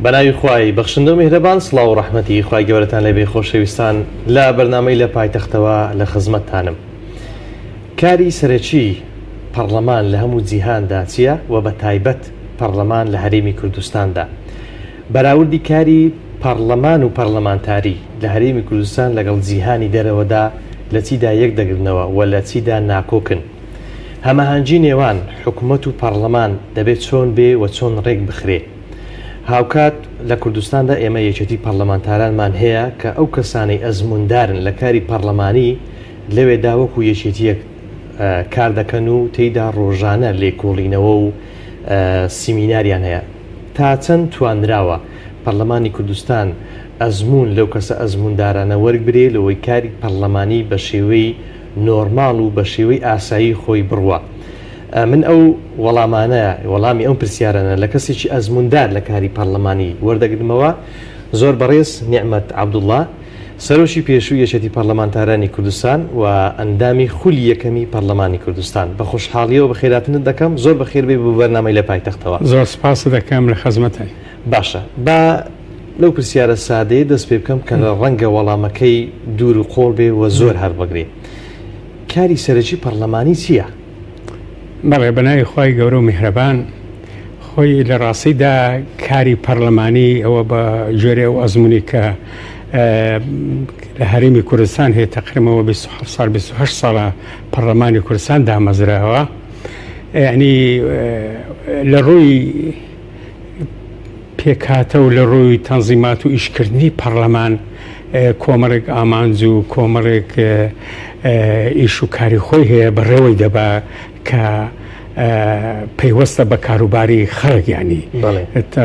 بەناوی خوای بەخشندە و میهرەبان سڵاو و ڕەحمەتی خوای گەورەتان لێبێ خۆشەویستان لە بەرنامەی لە پایتەختەوە لە خزمەتتانم. کاری سەرەکی پەڕلەمان لە هەموو جیهاندا چییە و بە تایبەت پەڕلەمان لە هەرێمی کوردستاندا؟ بەراوردی کاری پەڕلەمان و پەڕلەمانتاری لە هەرێمی کوردستان لەگەڵ جیهانی دەرەوەدا لە چیدا یەک دەگرنەوە و لە چیدا ناکۆکن؟ هەماهەنگی نێوان حکومەت و پەڕلەمان دەبێ چۆن بێ و چۆن ڕێک بخرێ؟ هاوکات لە کوردستاندا ئێمە یەکێتی پەڕلەمانتارانمان هەیە کە ئەو کەسانەی ئەزمووندارن لە کاری پەڕلەمانی لەوێدا وەکو یەکێتییەک کار دەکەن و تێیدا ڕۆژانە لێکۆڵینەوە و سیمیناریان هەیە. تا چەند توانراوە پەرلەمانی کوردستان ئەزموون لەو کەسە ئەزمووندارانە وەرگرێ لەوەی کاری پەرلەمانی بە شێوەی نۆرماڵ و بە شێوەی ئاسایی خۆی بڕوا؟ من ئەو وەڵامانە، وەڵامی ئەم پرسیارانە لە کەسێکی ئەزمووندار لە کاری پەرلەمانی وەردەگرمەوە، زۆر بەڕێز نیعمەت عەبدوڵڵا، سەرۆکی پێشووی یەکێتی پەرلەمانتارانی کوردستان و ئەندامی خولی یەکەمی پەرلەمانی کوردستان. بە خۆشحاڵییەوە بەخێرهاتنت دەکەم، زۆر بەخێر بێی بۆ بەرنامەی لە پایتەختەوە. زۆر سوپاست دەکەم، لە خزمەتای. باشە با لەو پرسیارە سادەیە دەست پێ بکەم کە ڕەنگە وەڵامەکەی دوور و قۆڵ بێ و زۆر هەڵبگرێ. کاری سەرەکی پەرلەمانی چییە؟ بەڵێ، بەناوی خوای گەورە و میهرەبان. خۆی لە ڕاستیدا کاری پەرلەمانی ئەوە بە گوێرەی ئەو ئەزموونی کە لە هەرێمی کوردستان هەیە تەقریبەوە 27 ساڵ 28 ساڵە پەرلەمانی کوردستان دامەزراوە یعنی لە ڕووی پێکهاتە و لە ڕووی تەنزیمات و ئیشکردنی پەڕلەمان کۆمەڵێک ئامانج و کۆمەڵێک ئیش و کاری خۆی هەیە بەڕێوەی دەبا کە پەیوەستە بە کاروباری خەڵک ینی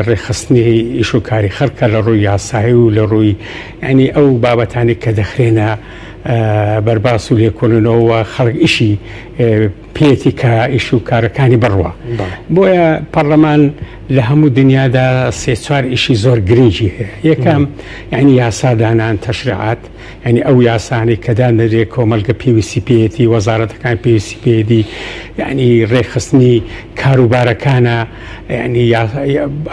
ڕێکخستنی ئیش و کاری خەڵکە لە ڕووی یاسایی و لە ڕووی ینی ئەو بابەتانی کە دەخرێنە بەرباس و لێکۆڵینەوە خەڵک ئیشی پێیەتی کە ئیش و کارەکانی بڕوا. بۆیە پەڕلەمان لە هەموو دنیادا سێ چوار ئیشی زۆر گرنگی هەیە. یەکەم یعنی یاسادانان، تەشریعات، یعنی ئەو یاسانەی کە دانرێ کۆمەڵگە پێویستی پێیەتی، وەزارەتەکان پێویستی پێیەتی، یعنی ڕێکخستنی کاروبارەکانە، یعنی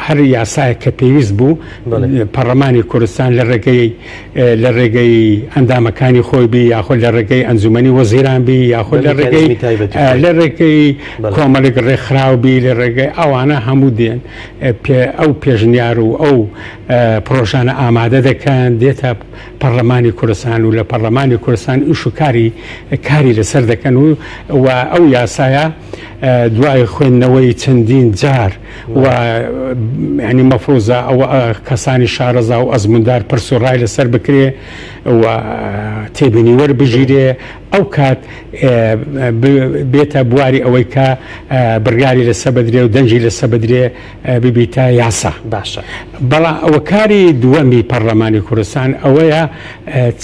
هەر یاسایەک کە پێویست بوو پەڕلەمانی کوردستان لە ڕێگەی لە ڕێگەی ئەندامەکانی خۆی بی یاخود لە ڕێگەی ئەنجومەنی وەزیران بی یاخود لە ڕێگەی لە ڕێگەی کۆمەڵێک ڕێکخراو بی لە ڕێگەی ئەوانە هەموو دێن ئەو پێشنیار و ئەو پرۆژانە ئامادە دەکەن دێتە پەرلەمانی کوردستان و لە پەرلەمانی کوردستان ئیش و کاری کاری لەسەر دەکەن و و ئەو یاسایە دوای خوێندنەوەی چەندین جار و یانی مەفروزە ئەوە کەسانی شارەزا و ئەزموندار پرس و ڕای لەسەر بکرێ و تێبینی وەربگیرێ ئەو کات بێتە بواری ئەوەی کە بڕیاری لەسەر بدرێ و دەنگی لەسەر بدرێ ببیتە یاسا. باشە. بەڵام ئەوە کاری دووەمی پەڕلەمانی کوردستان ئەوەیە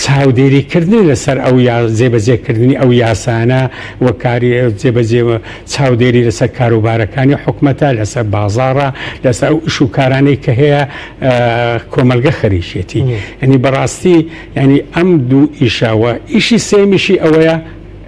چاودێری کردنی لەسەر ئەو یا جێبەجێکردنی ئەو یاسانە و کاری جێبەجێ چاودێری لەسەر کاروبارەکانی حکومەتە، لەسەر بازاڕە، لەسەر ئەو ئیش و کارانەی کە هەیە کۆمەڵگە خەریکیەتی. یانی بەڕاستی یانی ئەم دوو ئیشە و ئیشی سێیەمیشی ئەوەیە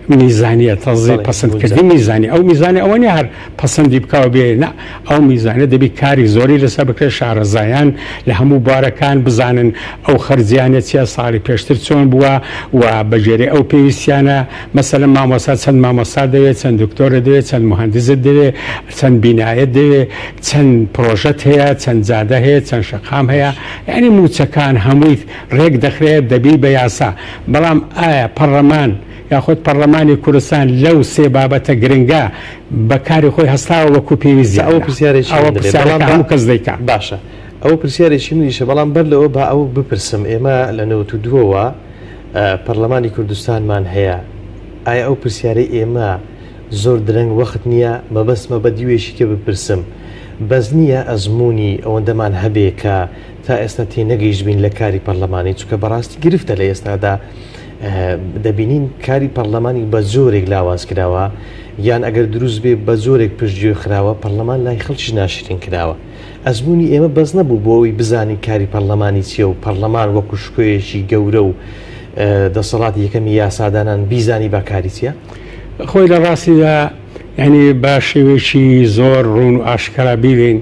میزانیە تەزی پەسەندکردنی میزانی ئەو میزانی ئەوە نیە هەر پەسەندی بکا و بێ نا ئەو میزانە دەبی کاری زۆری لەسەر بکرێت شارەزایان لە هەموو بوارەکان بزانن ئەو خەرجیانە چیە ساڵی پێشتر چۆن بووە و بەگوێرەی ئەو پێویستیانە مەسەلەن مامۆستا چەند مامۆستا دەوێت چەند دکتۆرت دەوێت چەند موهەندیست دەوێت چەند بینایەت دەوێت چەند پرۆژەت هەیە چەند جادە هەیە چەند شەقام هەیە یعنی موچەکان هەمووی ڕێک دەخرێت دەبی بە یاسا بەڵام ئایا پەڕلەمان یاخود پەڕلەمانی کوردستان لەو سێ بابەتە گرنگە بە کاری خۆی هەستاوە وەکو پێویست یان ئەوە نا؟ پرسیارێکی ئەوە من دەبێت پرسیارێکە بەڵام با هەموو کەس دەیکا. باشە ئەوە پرسیارێکی منیشە بەڵام بەر لەوە با ئەوە بپرسم ئێمە لە 92ەوە پەڕلەمانی کوردستانمان هەیە ئایا ئەو پرسیارەی ئێمە زۆر درەنگ وەخت نییە مەبەستمە بە دیوێکی کە بپرسم بەس نییە ئەزموونی ئەوەندەمان هەبێ کە تا ئێستا تێنەگەیشتبین لە کاری پەڕلەمانی چونکە بەڕاستی گرفتە لە ئێستادا دەبینین کاری پەڕلەمانی بە جۆرێک لاواز کراوە یان ئەگەر دروست بێ بە جۆرێک پشتگوێ خراوە پەڕلەمان لای خەڵکیش ناشرین کراوە ئەزموونی ئێمە بەس نەبوو بۆ ئەوەی بزانین کاری پەڕلەمانی چییە و پەڕلەمان وەکو شکۆیەکی گەورە و دەسەڵاتی یەکەمی یاسادانان بیزانی با کاری چییە؟ خۆی لە ڕاستیدا یعنی بە شێوەیەکی زۆر ڕوون و ئاشکرا بیرین.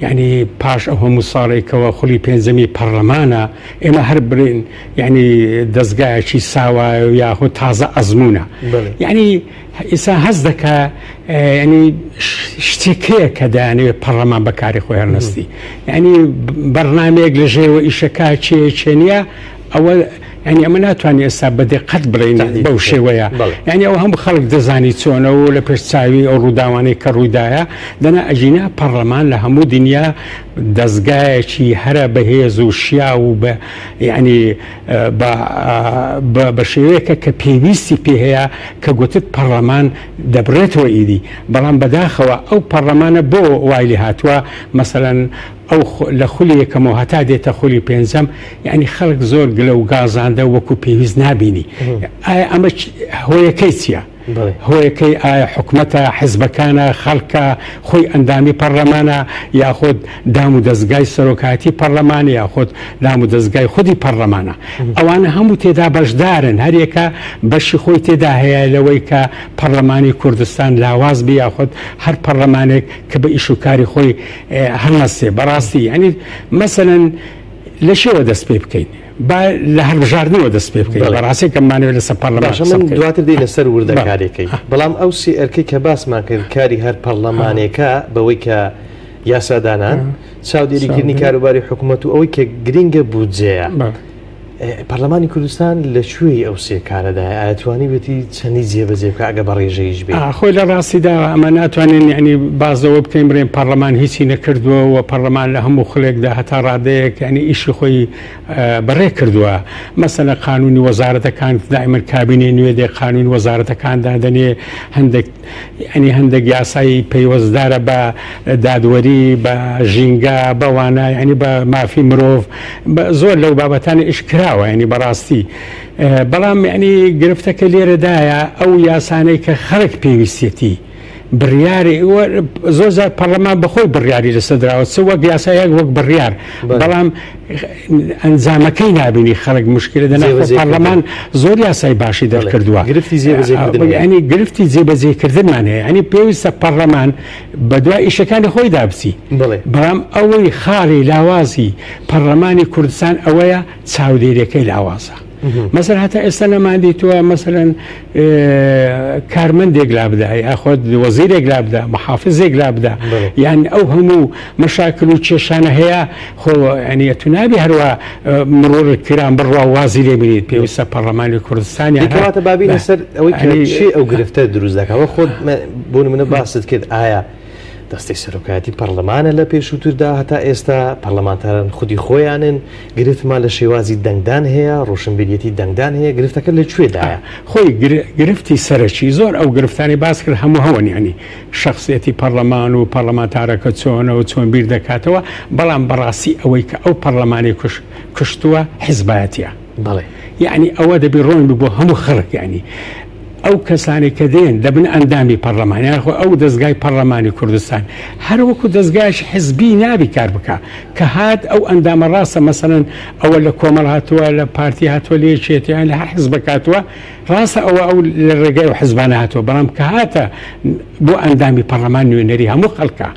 یعنی پاش ئەو هەموو ساڵێکەوە خولی پێنجەمی پەرلەمانە ئێمە هەر برین یعنی دەستگایەکی ساوایە و یاخود تازە ئەزمونە یعنی ئیسا هەست دەکا یعنی شتێک هەیە کە دەیانەوێت پەرلەمان بەکاری خۆی هەڵنەستی یعنی بەرنامەیەک لە ژێرەوە ئیشەکە چێ چێ نییە ئەوە یعنی ئەمە ناتوانێت ئێستا بە دقەت بڵێین بەو شێوەیە یعنی ئەو هەموو خەڵک دەزانی چۆنە و لە پێش چاوی ئەو ڕووداوانەی کە ڕوویدایە دەنا ئەژینا پەرلەمان لە هەموو دنیا دەزگایەکی هەرە بەهێز و شیاو و بە یعنی بە شێوەیەکە کە پێویستی پێ هەیە کە گوتت پەرلەمان دەبرێتەوە ئیدی بەڵام بەداخەوە ئەو پەرلەمانە بۆ وای لێ هاتووە مەسەلەن ئەو لە خولی یەکەمەوە هەتا دێتە خولی پێنجەم یعنی خەڵک زۆر گلە و گازاندە وەکو پێویست نابینی ئایا ئەمە هۆیەکەی چییە؟ هۆیەکەی ئایا حکومەتە، حزبەکانە، خەڵکە، خۆی ئەندامی پەرلەمانە یاخود دام و دەزگای سەرۆکایەتی پەرلەمان یاخود دام و دەزگای خودی پەرلەمانە؟ ئەوانە هەموو تێدا بەشدارن، هەریەکە بەشی خۆی تێدا هەیە لەوەی کە پەرلەمانی کوردستان لاواز بی یاخود هەر پەرلەمانێک کە بە ئیش و کاری خۆی هەڵنەستێ. بەڕاستی یانی مەسەلەن لە چێوە دەست پێ بکەین؟ با لە هەڵبژاردنەوە دەست پێ بکەین. بەڕاستی کە مانەوێت لەسەر پەرلەمان باشە من دواتر دێینە سەر وردەکاریەکەی، بەڵام ئەو سێ ئەرکەی کە باسمان کرد کاری هەر پەرلەمانێکە بەوەی کە یاسادانان، چاودێریکردنی کاروباری حکوومەت و ئەوەی کە گرنگە بودجەیە. پەرلەمانی کوردستان لە کوێی ئەو سێ کارەدایە؟ ئایا توانیویەتی چەندی جێبەجێ بکا ئەگەر بە ڕێژەییش بێ؟ خۆی لە ڕاستیدا ئەمە ناتوانین یعنی باس لەوە بکەین بڵێین پەرلەمان هیچی نەکردووە و پەرلەمان لە هەموو خولێکدا هەتا ڕادەیەک یعنی ئیشی خۆی بەڕێ کردووە. مەسەلەن قانوونی وەزارەتەکان دائیمەن کابینەی نوێ دێ قانوونی وەزارەتەکان دادەنێ، هەندێک یعنی هەندێک یاسای پەیوەستدارە بە دادوەری، بە ژینگە، بە وانە یعنی بە مافی مرۆڤ، زۆر لەو بابەتانە ئیش کراوە یعنی بەڕاستی. بەڵام یعنی گرفتەکە لێرەدایە ئەو یاسانەی کە خەڵک پێویستیەتی بڕیاری زۆر جار پەرلەمان بەخۆی بڕیاری لەسەر دراوە چ وەک یاسایەک وەک بڕیار، بەڵام ئەنجامەکەی نابینی خەڵک مشکلە دەنا پەرلەمان زۆر یاسای باشی دەرکردووە. گرفتی جێبەجێکردن ینی گرفتی جێبەجێکردنمان هەیە، ینی پێویستە پەرلەمان بە دوای ئیشەکانی خۆیدا بچی. بەڵام ئەوەی خاڵی لاوازی پەرلەمانی کوردستان ئەوەیە چاودێریەکەی لاوازە. مەسەلەن هەتا ئێستا نەماندیتووە مەسەلەن کارمەندێک لابدا یاخود وەزیرێک لابدا محافزێک لابدا یان ئەو هەموو مەشاکل و کێشانە هەیە خۆ ینی تو نابی هەروە مڕۆر کران بڕوا وازی لێ بینیت پێویستە پەرلەمانی کوردستان کەواتە بابی لەسەر ئەوەی چی ئەو گرفتە دروست دەکەوە خۆت بۆ نمونە باست کرد ئایا دەستەی سەرۆکایەتی پەڕلەمانە لە پێشووتردا هەتا ئێستا پەڕلەمانتاران خودی خۆیانن، گرفتمان لە شێوازی دەنگدان هەیە، ڕۆشنبیریەتی دەنگدان هەیە، گرفتەکە لە کوێدایە؟ خۆی گرفتی سەرەکی زۆر ئەو گرفتانەی باس کرد هەموو هەوەن یانی شەخسیەتی پەڕلەمان و پەڕلەمانتارەکە چۆنە و چۆن بیر دەکاتەوە، بەڵام بەڕاستی ئەوەی کە ئەو پەڕلەمانەی کوشتووە حیزبایەتیە. بەڵێ. یانی ئەوە دەبی ڕۆن بی بۆ هەموو خەڵک یانی ئەو کەسانەی کە دێن دەبنە ئەندامی پەڕلەمان یاخۆ ئەو دەزگای پەڕلەمانی کوردستان هەر وەکو دەزگایەکی حزبی نابی کار بکا کە هات ئەو ئەندامە ڕاستە مەسەلەن ئەوە لە کۆمەڵ هاتووە لە پارتی هاتووە لە یەکێتی یان لە هەر حزبێک هاتووە ڕاستە ئەوە ئەو لە ڕێگای ئەو حزبانە هاتووە بەڵام کە هاتە بۆ ئەندامی پەڕلەمان نوێنەری هەموو خەڵکە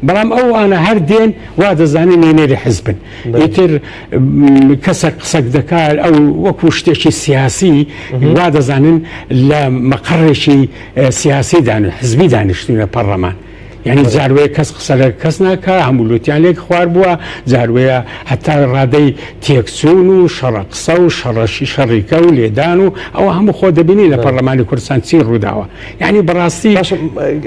بەڵام ئەوانە هەر دێن وا دەزانن نوێنەری حزبن ئیتر کەسەک قسەک دەکات ئەو وەکو شتێکی سیاسی وا دەزانن لە مەقەڕێکی سیاسی دان حزبی دانیشتوونە پەڕلەمان یعنی جاروەیە کەس قسە لە کەس ناکا هەموو لوتیان لێک خوار بووە جاروەیە هەتا ڕادەی تێکچوون و شەڕە قسە و شەڕەشی شەڕیکە و لێدان و ئەوە هەموو خۆ دەبینی لە پەرلەمانی کوردستان چی ڕووداوە یعنی بەڕاستی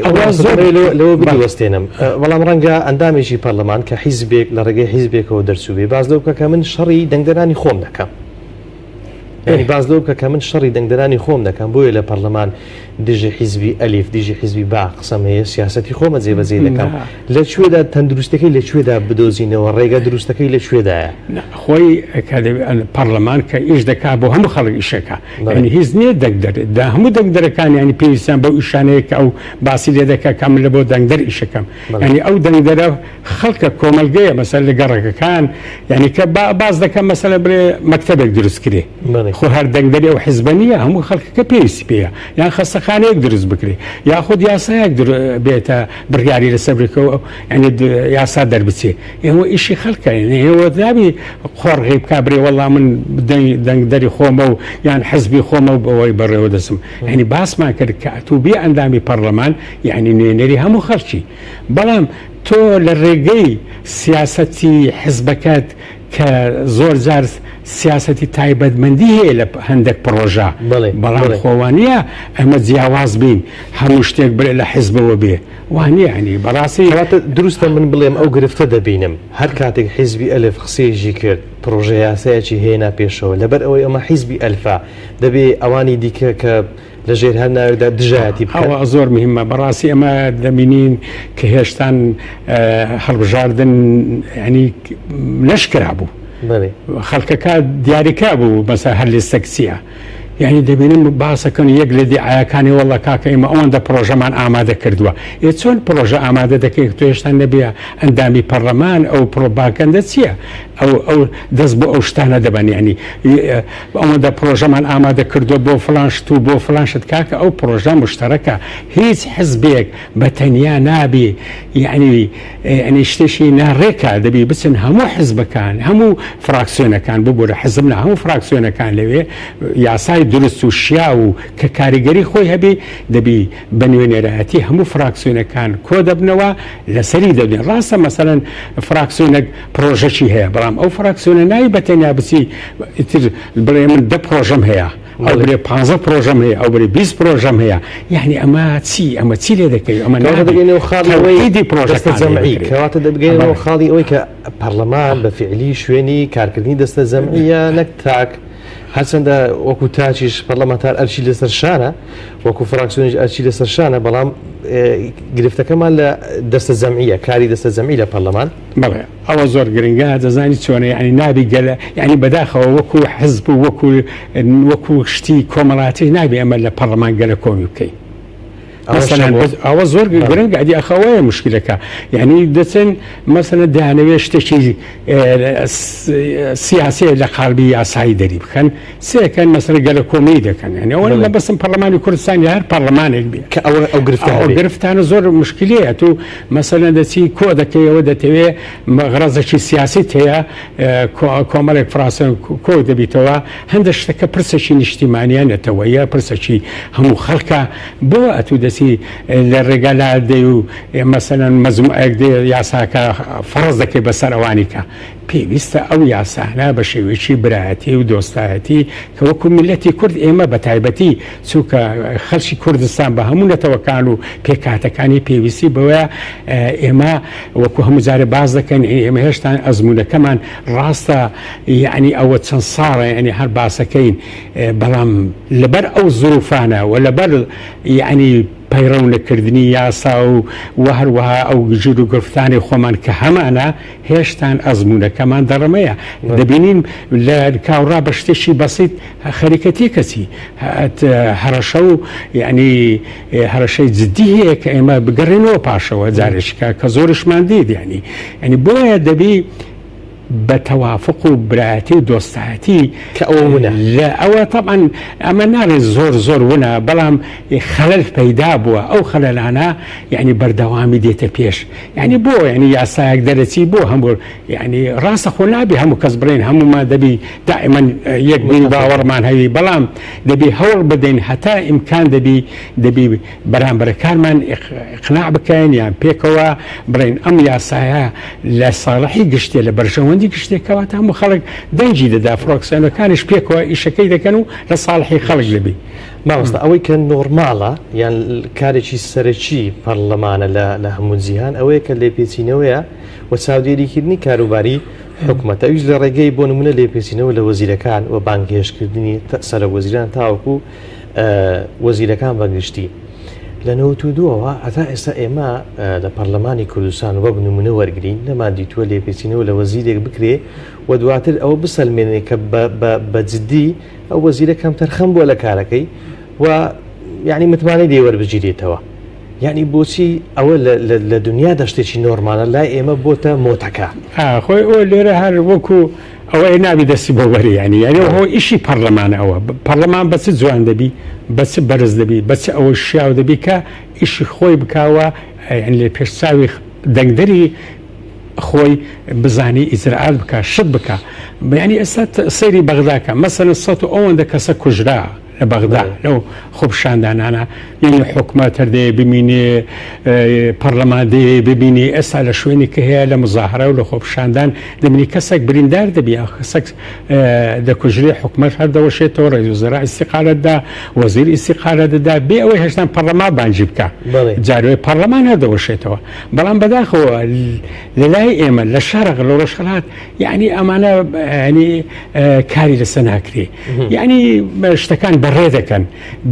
ئەوە زۆر لەوە بوەستێنم بەڵام ڕەنگە ئەندامێکی پەرلەمان کە حیزبێک لە ڕێگەی حیزبێکەوە دەرچووبێ باس لەو بکە کە من شەڕی دەنگدەرانی خۆم دەکەم یعنی باس لەو بکە کە من شەڕی دەنگدەرانی خۆم دەکەم بۆیە لە پەرلەمان دژی حیزبی ئەلیف دژی حیزبی با قسەم هەیە سیاسەتی خۆمە جێبەجێ دەکەم لە کوێدا تەندروستەکەی لە کوێدا بدۆزینەوە ڕێگە دروستەکەی لە کوێدایە؟ خۆی پەرلەمان کە ئیش دەکا بۆ هەموو خەڵک ئیشەکە یعنی هیچ نییە دەنگدەر دا هەموو دەنگدەرەکان یعنی پێویستیان بەو ئیشانەیە کە ئەو باسی لێ دەکا کە من لە بۆ دەنگدەر ئیشەکەم یعنی ئەو دەنگدەرە خەڵکە کۆمەلگەیە مەسەل لە گەڕەکەکان یعنی کە باس دەکەم مەسەلە بڵێ مەکتەبێک دروست کرێ. خۆ هەر دەنگدەری ئەو حزبە نییە، هەموو خەڵکەکە پێویستی پێیە. یان خەستەخانەیەک دروست بکرێ، یاخود یاسایەک بێتە بڕیاری لەسەر بکرێ و یعنی یاسا دەربچێ. ئێوە ئیشی خەڵکە، یعنی ئێوە نابی قۆڕغی بکا برێ وەڵا من دەنگدەری خۆمە و یان حزبی خۆمە و بەوەی بەڕێوە دەچم. یعنی باسمان کرد کە ئەتوو بێ ئەندامی پەڕلەمان یعنی نوێنەری هەموو خەڵکی، بەڵام تۆ لە ڕێگەی سیاسەتی حزبەکەت کە زۆر جار سیاسەتی تایبەتمەندی هەیە لە هەندێک پڕۆژە، بەڵام خۆ وانییە ئەمە جیاواز بین هەموو شتێک بڵێ لە حزبەوە بێ، وانییە یعنی بەڕاستی. کەواتە دروستە من بڵێم ئەو گرفتە دەبینم هەر کاتێک حیزبی ئەلف قسەیەکی کرد پڕۆژە یاسایەکی هێنا پێشەوە لەبەر ئەوەی ئەمە حیزبی ئەلفە دەبێ ئەوانی دیکە کە لە ژێر هەر ناوێکدا دژایەتی بکەن. ئەوە زۆر مهمە بەڕاستی ئەمە دەبینین کە هێشتان هەڵبژاردن ینی نەشکرا بوو خەڵکەکە دیاریکا بوو مەسە هەر لیستەک چییە یعنی دەبینم باسەکەن یەک لە دیعاەکانی وەڵە کاکە ئێمە ئەوەندە پرۆژەمان ئامادە کردووە ئێ چۆن پرۆژە ئامادە دەکەیت تۆ هێشتا نەبیە ئەندامی پەرلەمان ئەو پرۆپاگەندە چییە ئەو ئەو دەست بۆ ئەو شتانە دەبەن یعنی ئەوەندە پرۆژەمان ئامادە کردووە بۆ فلان شت و بۆ فلان شت کاکە ئەو پرۆژە مشتەرەکە هیچ حزبێک بە تەنیا نابی یعنی یعنی شتێکی ناڕێکە دەبی بچن هەموو حزبەکان هەموو فراکسیۆنەکان ببورە حزب نا هەموو فراکسیۆنەکان لەوێ یاسای دروست و شیاو و کە کاریگەری خۆی هەبی دەبی بە نوێنەرایەتی هەموو فراکسیۆنەکان کۆ دەبنەوە لەسەری دەبێن ڕاستە مەسەلەن فراکسیۆنێک پرۆژەکی هەیە بەڵام ئەو فراکسیۆنە نای بە تەنیا بچی ئیتر بڵێ من 10 پرۆژەم هەیە ئەو بڵێ 15 پرۆژەم هەیە ئەو بڵێ 20 پرۆژەم هەیە یعنی ئەمە چی ئەمە چی لێ دەکەی ئەمە دەگەینەوە خاڵی ئەوەی پرۆژە جەمعی کەواتە دەبگەینەوە خاڵی ئەوەی کە پەرلەمان بە فعلی شوێنی کارکردنی دەستە جەمعیە نەک تاک هەرچەندە وەکو تاچیش پەرلەمانتار ئەرچی لەسەر شانە وەکو فراکسیۆنیش ئەرچی لەسەر شانە بەڵام گرفتەکەمان لە دەستە جەمعیە کاری دەستە جەمعی لە پەرلەمان. بەڵێ ئەوە زۆر گرنگە دەزانی چۆنە یعنی نابی گەلە یعنی بەداخەوە وەکو حزب و وەکو وەکو شتی کۆمەڵاتی نابی ئەمە لە پەرلەمان گەلە کۆمی بکەین. مەسەلەن ئەوە زۆر گرنگە ئەدی ئەخەوەیە مشکلەکە یعنی دەچن مەسەلەن دەیانەوێت شتێکی سیاسیە لە قالبی یاسایی دەری بخەن سێکەن مەسەلە گەلە کۆمی دەکەن یعنی ئەوە مەبەستم پەرلەمانی کوردستان یا هەر پەرلەمانێک بێ کە ئەوە ئەو گرفتە ئەو گرفتانە زۆر مشکلەیە تو مەسەلەن دەچی کۆ دەکەیەوە دەتەوێ غەرەزێکی سیاسیت هەیە کۆمەڵێک فراسیۆن کۆ دەبیتەوە هەندە شتەکە پرسێکی نیشتیمانیە نەتەوەیە پرسێکی هەموو خەڵکە بۆ ئەتوو دەچی لە ڕێگا لا دەی و مەسەلەن مەجموعەیەک دێ یاساکە فەرز دەکەی بەسەر ئەوانی کە پێویستە ئەو یاسانە بە شێوەیەکی برایەتی و دۆستایەتی کە وەکو میللەتی کورد ئێمە بە تایبەتی چونکە خەڵکی کوردستان بە هەموو نەتەوەکان و پێکهاتەکانی پێویستی بەوەیە ئێمە وەکو هەموو جارێ باس دەکەن ئێمە هێشتا ئەزموونەکەمان ڕاستە یعنی ئەوە چەند ساڵە یعنی هەر باسەکەین بەڵام لەبەر ئەو زروفانە و لەبەر یعنی پەیڕەو نەکردنی یاسا و و هەروەها ئەو گیر و گرفتانی خۆمان کە هەمانە هێشتان ئەزموونەکەمان دەڕمەیە دەبینین لە کاوڕا بە شتێکی بەسیت خەریکە تێکەچی هەڕەشە و یعنی هەڕەشەی جدی هەیە کە ئێمە بگەڕێنەوە پاشەوە جارێکە کە زۆرشمان دیت یعنی یعنی بۆیە دەبی بە تەوافق و برایەتی و دۆستایەتی کە ئەوە ونە. لە ئەوە تەبعەن ئەمە ناڵێ زۆر زۆر ونە بەڵام خەلەل پەیدا بووە ئەو خەلەلانە یعنی بەردەوامی دێتە پێش یعنی بۆ یعنی یاسایەک دەرەچی بۆ هەموو یعنی ڕاستە خۆ نابێ هەموو کەس بڵێن هەموومان دەبی دائما یەک بین باوەڕمان هەوی بەڵام دەبی هەوڵ بدەین هەتا ئیمکان دەبی دەبی بەرامبەرەکانمان ئیقناع بکەین یان پێکەوە بڵێین ئەم یاسایە لە ساڵحی گشتیە لە بەرژەوەندی گشتیە کەواتە هەموو خەڵک دەنگی دەدا فراکسیۆنەکانیش پێکەوە ئیشەکەی دەکەن و لە ساڵحی خەڵک دەبی. مامۆستا ئەوەی کە نۆرماڵە یان کارێکی سەرەکی پەرلەمانە لە هەموو جیهان ئەوەیە کە لێپێچینەوەیە و چاودێریکردنی کاروباری حکومەتە ئەویش لە ڕێگەی بۆ نمونە لێپێچینەوە لە وەزیرەکان و بانگهێشتکردنی سەرۆک وەزیران تاوەکو وەزیرەکان بە گشتی. لە 92ەوە هەتا ئێستا ئێمە لە پەرلەمانی کوردستان وەک نمونە وەرگین نەمان دیتووە لێپێچینەوە لە وەزیرێک بکرێ و دواتر ئەوە بسەلمێنێ کە بە جدی ئەو وەزیرە کەمتەرخەم بووە لە کارەکەی و یعنی متمانەی لێ وەربگیرێتەوە. یعنی بۆچی ئەوە لە دنیادا شتێکی نۆرمالە لای ئێمە بۆتە مۆتەکە؟ خۆی ئەو لێرە هەر وەکو ئەوە نابی دەستی بۆ بەری، یعنی یعنی هۆ ئیشی پەرلەمانە. ئەوە پەرلەمان بە چ جوان دەبی، بە چ بەرز دەبی، بە چ ئەوە شیاو دەبی کە ئیشی خۆی بکاوە، یعنی لە پێشچاوی دەنگدەری خۆی بزانی ئیجرائات بکا، شت بکا. یعنی ئێستا سەیری بەغداکە مەسەلەن 100 ئەوەندە کەسە کوژرا لە بەغدا لەو خۆپیشاندانانە، یعنی حکومەت هەر دەیە ببینێ، پەرلەمان دەیە ببینێ. ئێستا لە شوێنی کە هەیە لە مزاهرە و لە خۆپیشاندان دەبینی کەسێک بریندار دەبی، کەسێک دەکوژرێ، حکومەت هەر دەوەشێتەوە، ڕئیس وزراء ئیستیقالەت دا، وەزیر ئیستیقالە دەدا، بێ ئەوەی هێشتان پەرلەمان بانگی بکا، جارێ پەرلەمان هەر دەوەشێتەوە. بەڵام بەداخەوە لە لای ئێمە لە شەرق لە ڕۆژهەڵات یعنی ئەمانە یعنی کاری لەسەر ناکرێ، یعنی شتەکان بەڕێ دەکەن.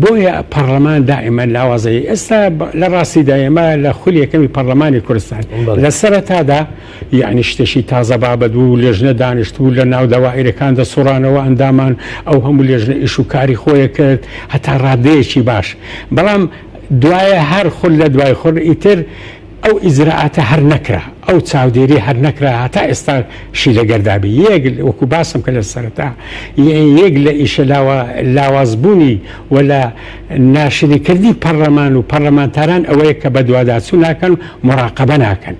بۆیە پەرلەمان دائما لاوازەیە. ئێستا لە ڕاستیدا ئێمە لە خولی یەکەمی پەرلەمانی کوردستان لە سەرەتادا یعنی شتێکی تازە بابەت بوو، لێژنە دانیشت بوو، لە ناو دەوائرەکان دەسوڕانەوە ئەندامان، ئەو هەموو لێژنە ئیش و کاری خۆیە کرد هەتا ڕادەیەکی باش. بەڵام دوایە هەر خول لە دوای خول ئیتر ئەو ئیجرائاتە هەر نەکرا، ئەو چاودێری هەر نەکرا هەتا ئێستا شی لەگەردابی. یەک وەکو باسم کە لە سەرەتا یەک لە ئیشە لاوازبوونی و لە ناشریکردنی پەرلەمان و پەرلەمانتاران ئەوەیە کە بەدواداچوو ناکەن، مراقبە ناکەن.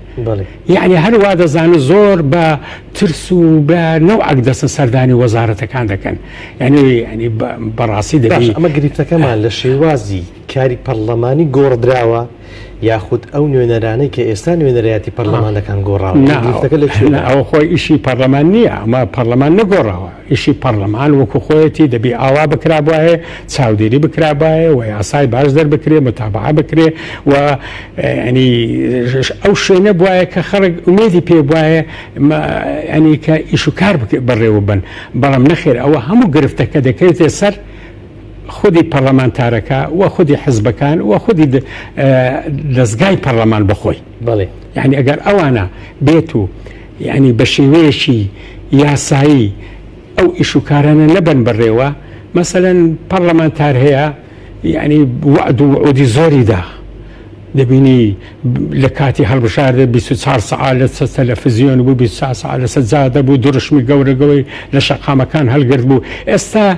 یعنی هەر وا دەزانن زۆر بە ترس و بە نەوعەک دەستن سەردانی وەزارەتەکان دەکەن. یعنی یعنی بەڕاستی دەبی ئەمە گرفتەکەمان لە شێوازی کاری پەرلەمانی گۆڕدراوە یاخود ئەو نوێنەرانەی کە ئێستا نوێنەرایەتی پەرلەمانەکان گۆڕاوە؟ گرفتەکە لە کوێ؟ ئەوە خۆی ئیشی پەرلەمان نییە، ئەمە پەرلەمان نەگۆڕاوە. ئیشی پەرلەمان وەکو خۆیەتی دەبی ئاوا بکرابایە، چاودێری بکرابایە و یاسای باش دەربکرێ، متابعە بکرێ و ینی ئەو شوێنە بواە کە خەڵک ئومێدی پێ بواە، ینی کە ئیش و کار بەڕێوە بن. بەڵام نەخێر، ئەوە هەموو گرفتەکە دەکەوێتە سەر خودی پەرلەمانتارەکە و خودی حزبەکان و خودی دەستگای پەرلەمان بخۆی. یعنی ئەگەر ئەوانە بێت و یعنی بە شێوەیەکی یاسایی ئەو ئیش و کارانە نەبن بەڕێوە، مەسەلەن پەرلەمانتار هەیە یعنی وعد و وعودی زۆری دا، دەبینی لە کاتی هەڵبژاردە 24 سەعات لەسەر تەلەفزیۆن بوو، 24 سەعات لەسەر جادە بوو، دروشمی گەورە گەورەی لە شەقامەکان هەڵگرت بوو. ئێستا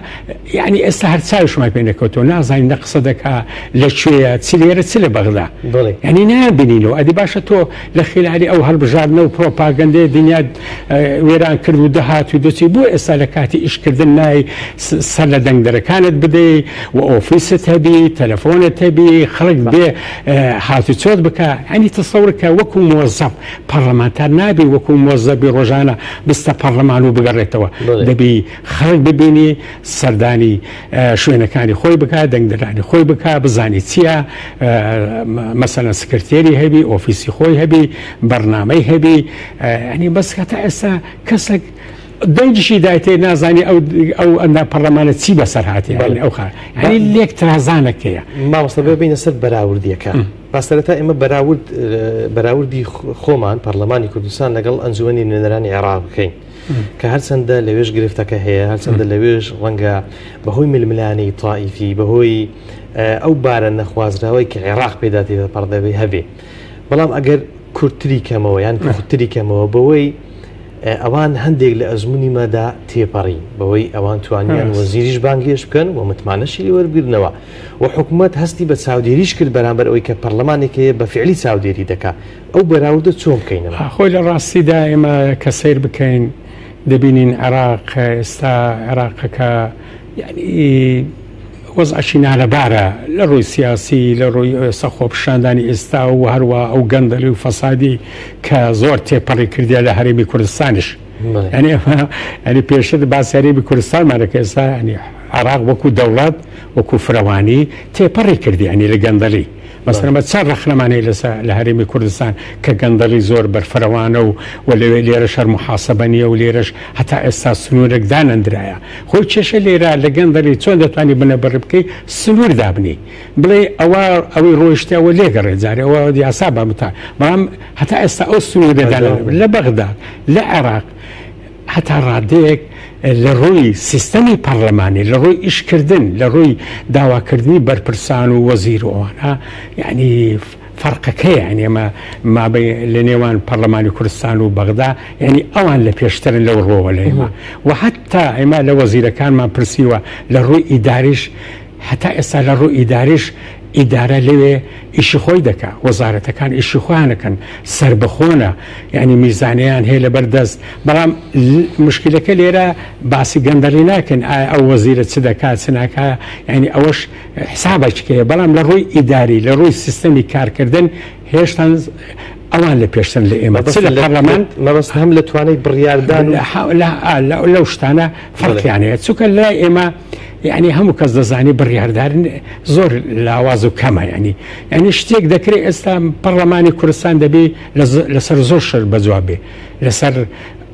یعنی ئێستا هەر چاویشمان پێ نەکەوتەوە، نازانین نە قسە دەکا لە کوێیە، چ لێرە چ لە بەغدا، یعنی نابینینەوە. ئەدی باشە تۆ لە خلالی ئەو هەڵبژاردنە و پرۆپاگەندەیە دنیا وێران کرد و دەهات و دەچی، بۆ ئێستا لە کاتی ئیشکردن نای سەر لە دەنگدەرەکانت بدەی و ئۆفیست هەبی، تەلەفۆنت هەبی، خەڵک بێ هاتوچۆت بکە. یعنی تەسەور کە وەکو مۆزەف پەرلەمانتار نابی وەکو مۆزەبی ڕۆژانە بستە پەرلەمان و بگەڕێتەوە، دەبی خەڵک ببینی، سەردانی شوێنەکانی خۆی بکە، دەنگدەرانی خۆی بکە، بزانی چییە، مەسەلەن سکرتێری هەبی، ئۆفیسی خۆی هەبی، بەرنامەی هەبی. یعنی بەس هەتا ئێستا کەسێک دەنگیشی دایتێ نازانی ئەو ئەندام پەرلەمانە چی بەسەر هاتێ، ئەو خا یعنی لێک ترازانەکەیە. مامۆستا بێ بینە سەر بەراوردیەکە. با سەرەتا ئێمە بەراوردی خۆمان پەرلەمانی کوردستان لەگەڵ ئەنجومەنی نوێنەرانی عێراق بکەین کە هەرچەندە لەوێش گرفتەکە هەیە، هەرچەندە لەوێش ڕەنگە بەهۆی ململانەی تائیفی، بەهۆی ئەو بارە نەخوازراوەی کە عێراق پێدا تێدەپەڕ دەبێ هەبێ، بەڵام ئەگەر کورتتری کەمەوە یان پوختتری کەمەوە بەوەی ئەوان هەندێک لە ئەزمموی مەدا تێپەڕی، بەوەی ئەوان توانیان وەزیریش بانگهێشت بکەن و متمانەشی لێوەربگرنەوە و حکوومەت هەستی بە چاودێریش کرد بەرامبەر ئەوەی کە پەرلەمانێک هەیە بە فعلی چاودێری دەکا. ئەو بەراوردە چۆن بکەینەوە؟ خۆی لە ڕاستیدا ئێمە کە سەیر بکەین دەبینین عێراق ئێستا عێراقەکە یعنی وەزعەکی نالەبارە لە ڕووی سیاسی، لە ڕووی ئێستا خۆپیشاندانی ئێستا و هەروە ئەو گەندەلی و فەسادی کە زۆر تێپەڕی کردیە لە هەرێمی کوردستانیش. یعنی پێشتر باس هەرێمی کوردستانمان دەکرد، ئێستا یعنی عێراق وەکو دەوڵەت وەکو فرەوانی تێپەڕی کردی یعنی لە گەندەلی. مەسەلەن بە چەند ڕەخنەمان هەیە لە هەرێمی کوردستان کە گەندەڵی زۆر بەرفرەوانە و لەوێ لێرەش هەر محاسبە نییە و لێرەش هەتا ئێستا سنوورێک دانەندرایە. خۆی کێشە لێرە لە گەندەڵی چۆن دەتوانی بنەبڕ بکەی سنوور دابنی، بڵێ ئەوە ئەوەی ڕۆیشتە ئەوە لێگەڕێ جارێ ئەوە یاسا بە متا، بەڵام هەتا ئێستا ئەو سنوورە دانەندرا لە بەغدا لە عێراق هەتا ڕادەیەک لە ڕووی سیستەمی پەرلەمانی، لە ڕووی ئیشکردن، لە ڕووی داواکردنی بەرپرسان و وەزیر و ئەوانە یعنی فەرقەکەیە یانی ئەمە مابەین لە نێوان پەرلەمانی کوردستان و بەغدا یانی ئەوان لە پێشترن لەو ڕووەوە لە ئێمە و حتا ئێمە لە وەزیرەکانمان پرسیوە لە ڕووی ئیداریش هەتا ئێستا لە ڕووی ئیداریش ئیدارە لەوێ ئیشی خۆی دەکا، وەزارەتەکان ئیشی خۆیان ئەکەن، سەربەخۆنە، یانی میزانیەیان هەیە لەبەر دەست، بەڵام موشکیلەکە لێرە باسی گەندەڵی ناکەین، ئایا ئەو وەزیرە چ دەکا چ ناکا، یانی ئەوەش حسابێکی هەیە، بەڵام لە ڕووی ئیداری لە ڕووی سیستەمی کارکردن هێشتان ئەوان لە پێشترن لە ئێمە، چ لە پەرلەمان. مەبەست هەم لە توانای بڕیاردان و. لەو شتانە فەرقیان هەیە، چونکە لای ئێمە یعنی هەموو کەس دەزانی بڕیاردار زۆر لاواز و کەمە، یعنی یعنی شتێک دەکرێت ئێستا پەرلەمانی کوردستان دەبی لەسەر زۆر شت بەجواب بێ، لەسەر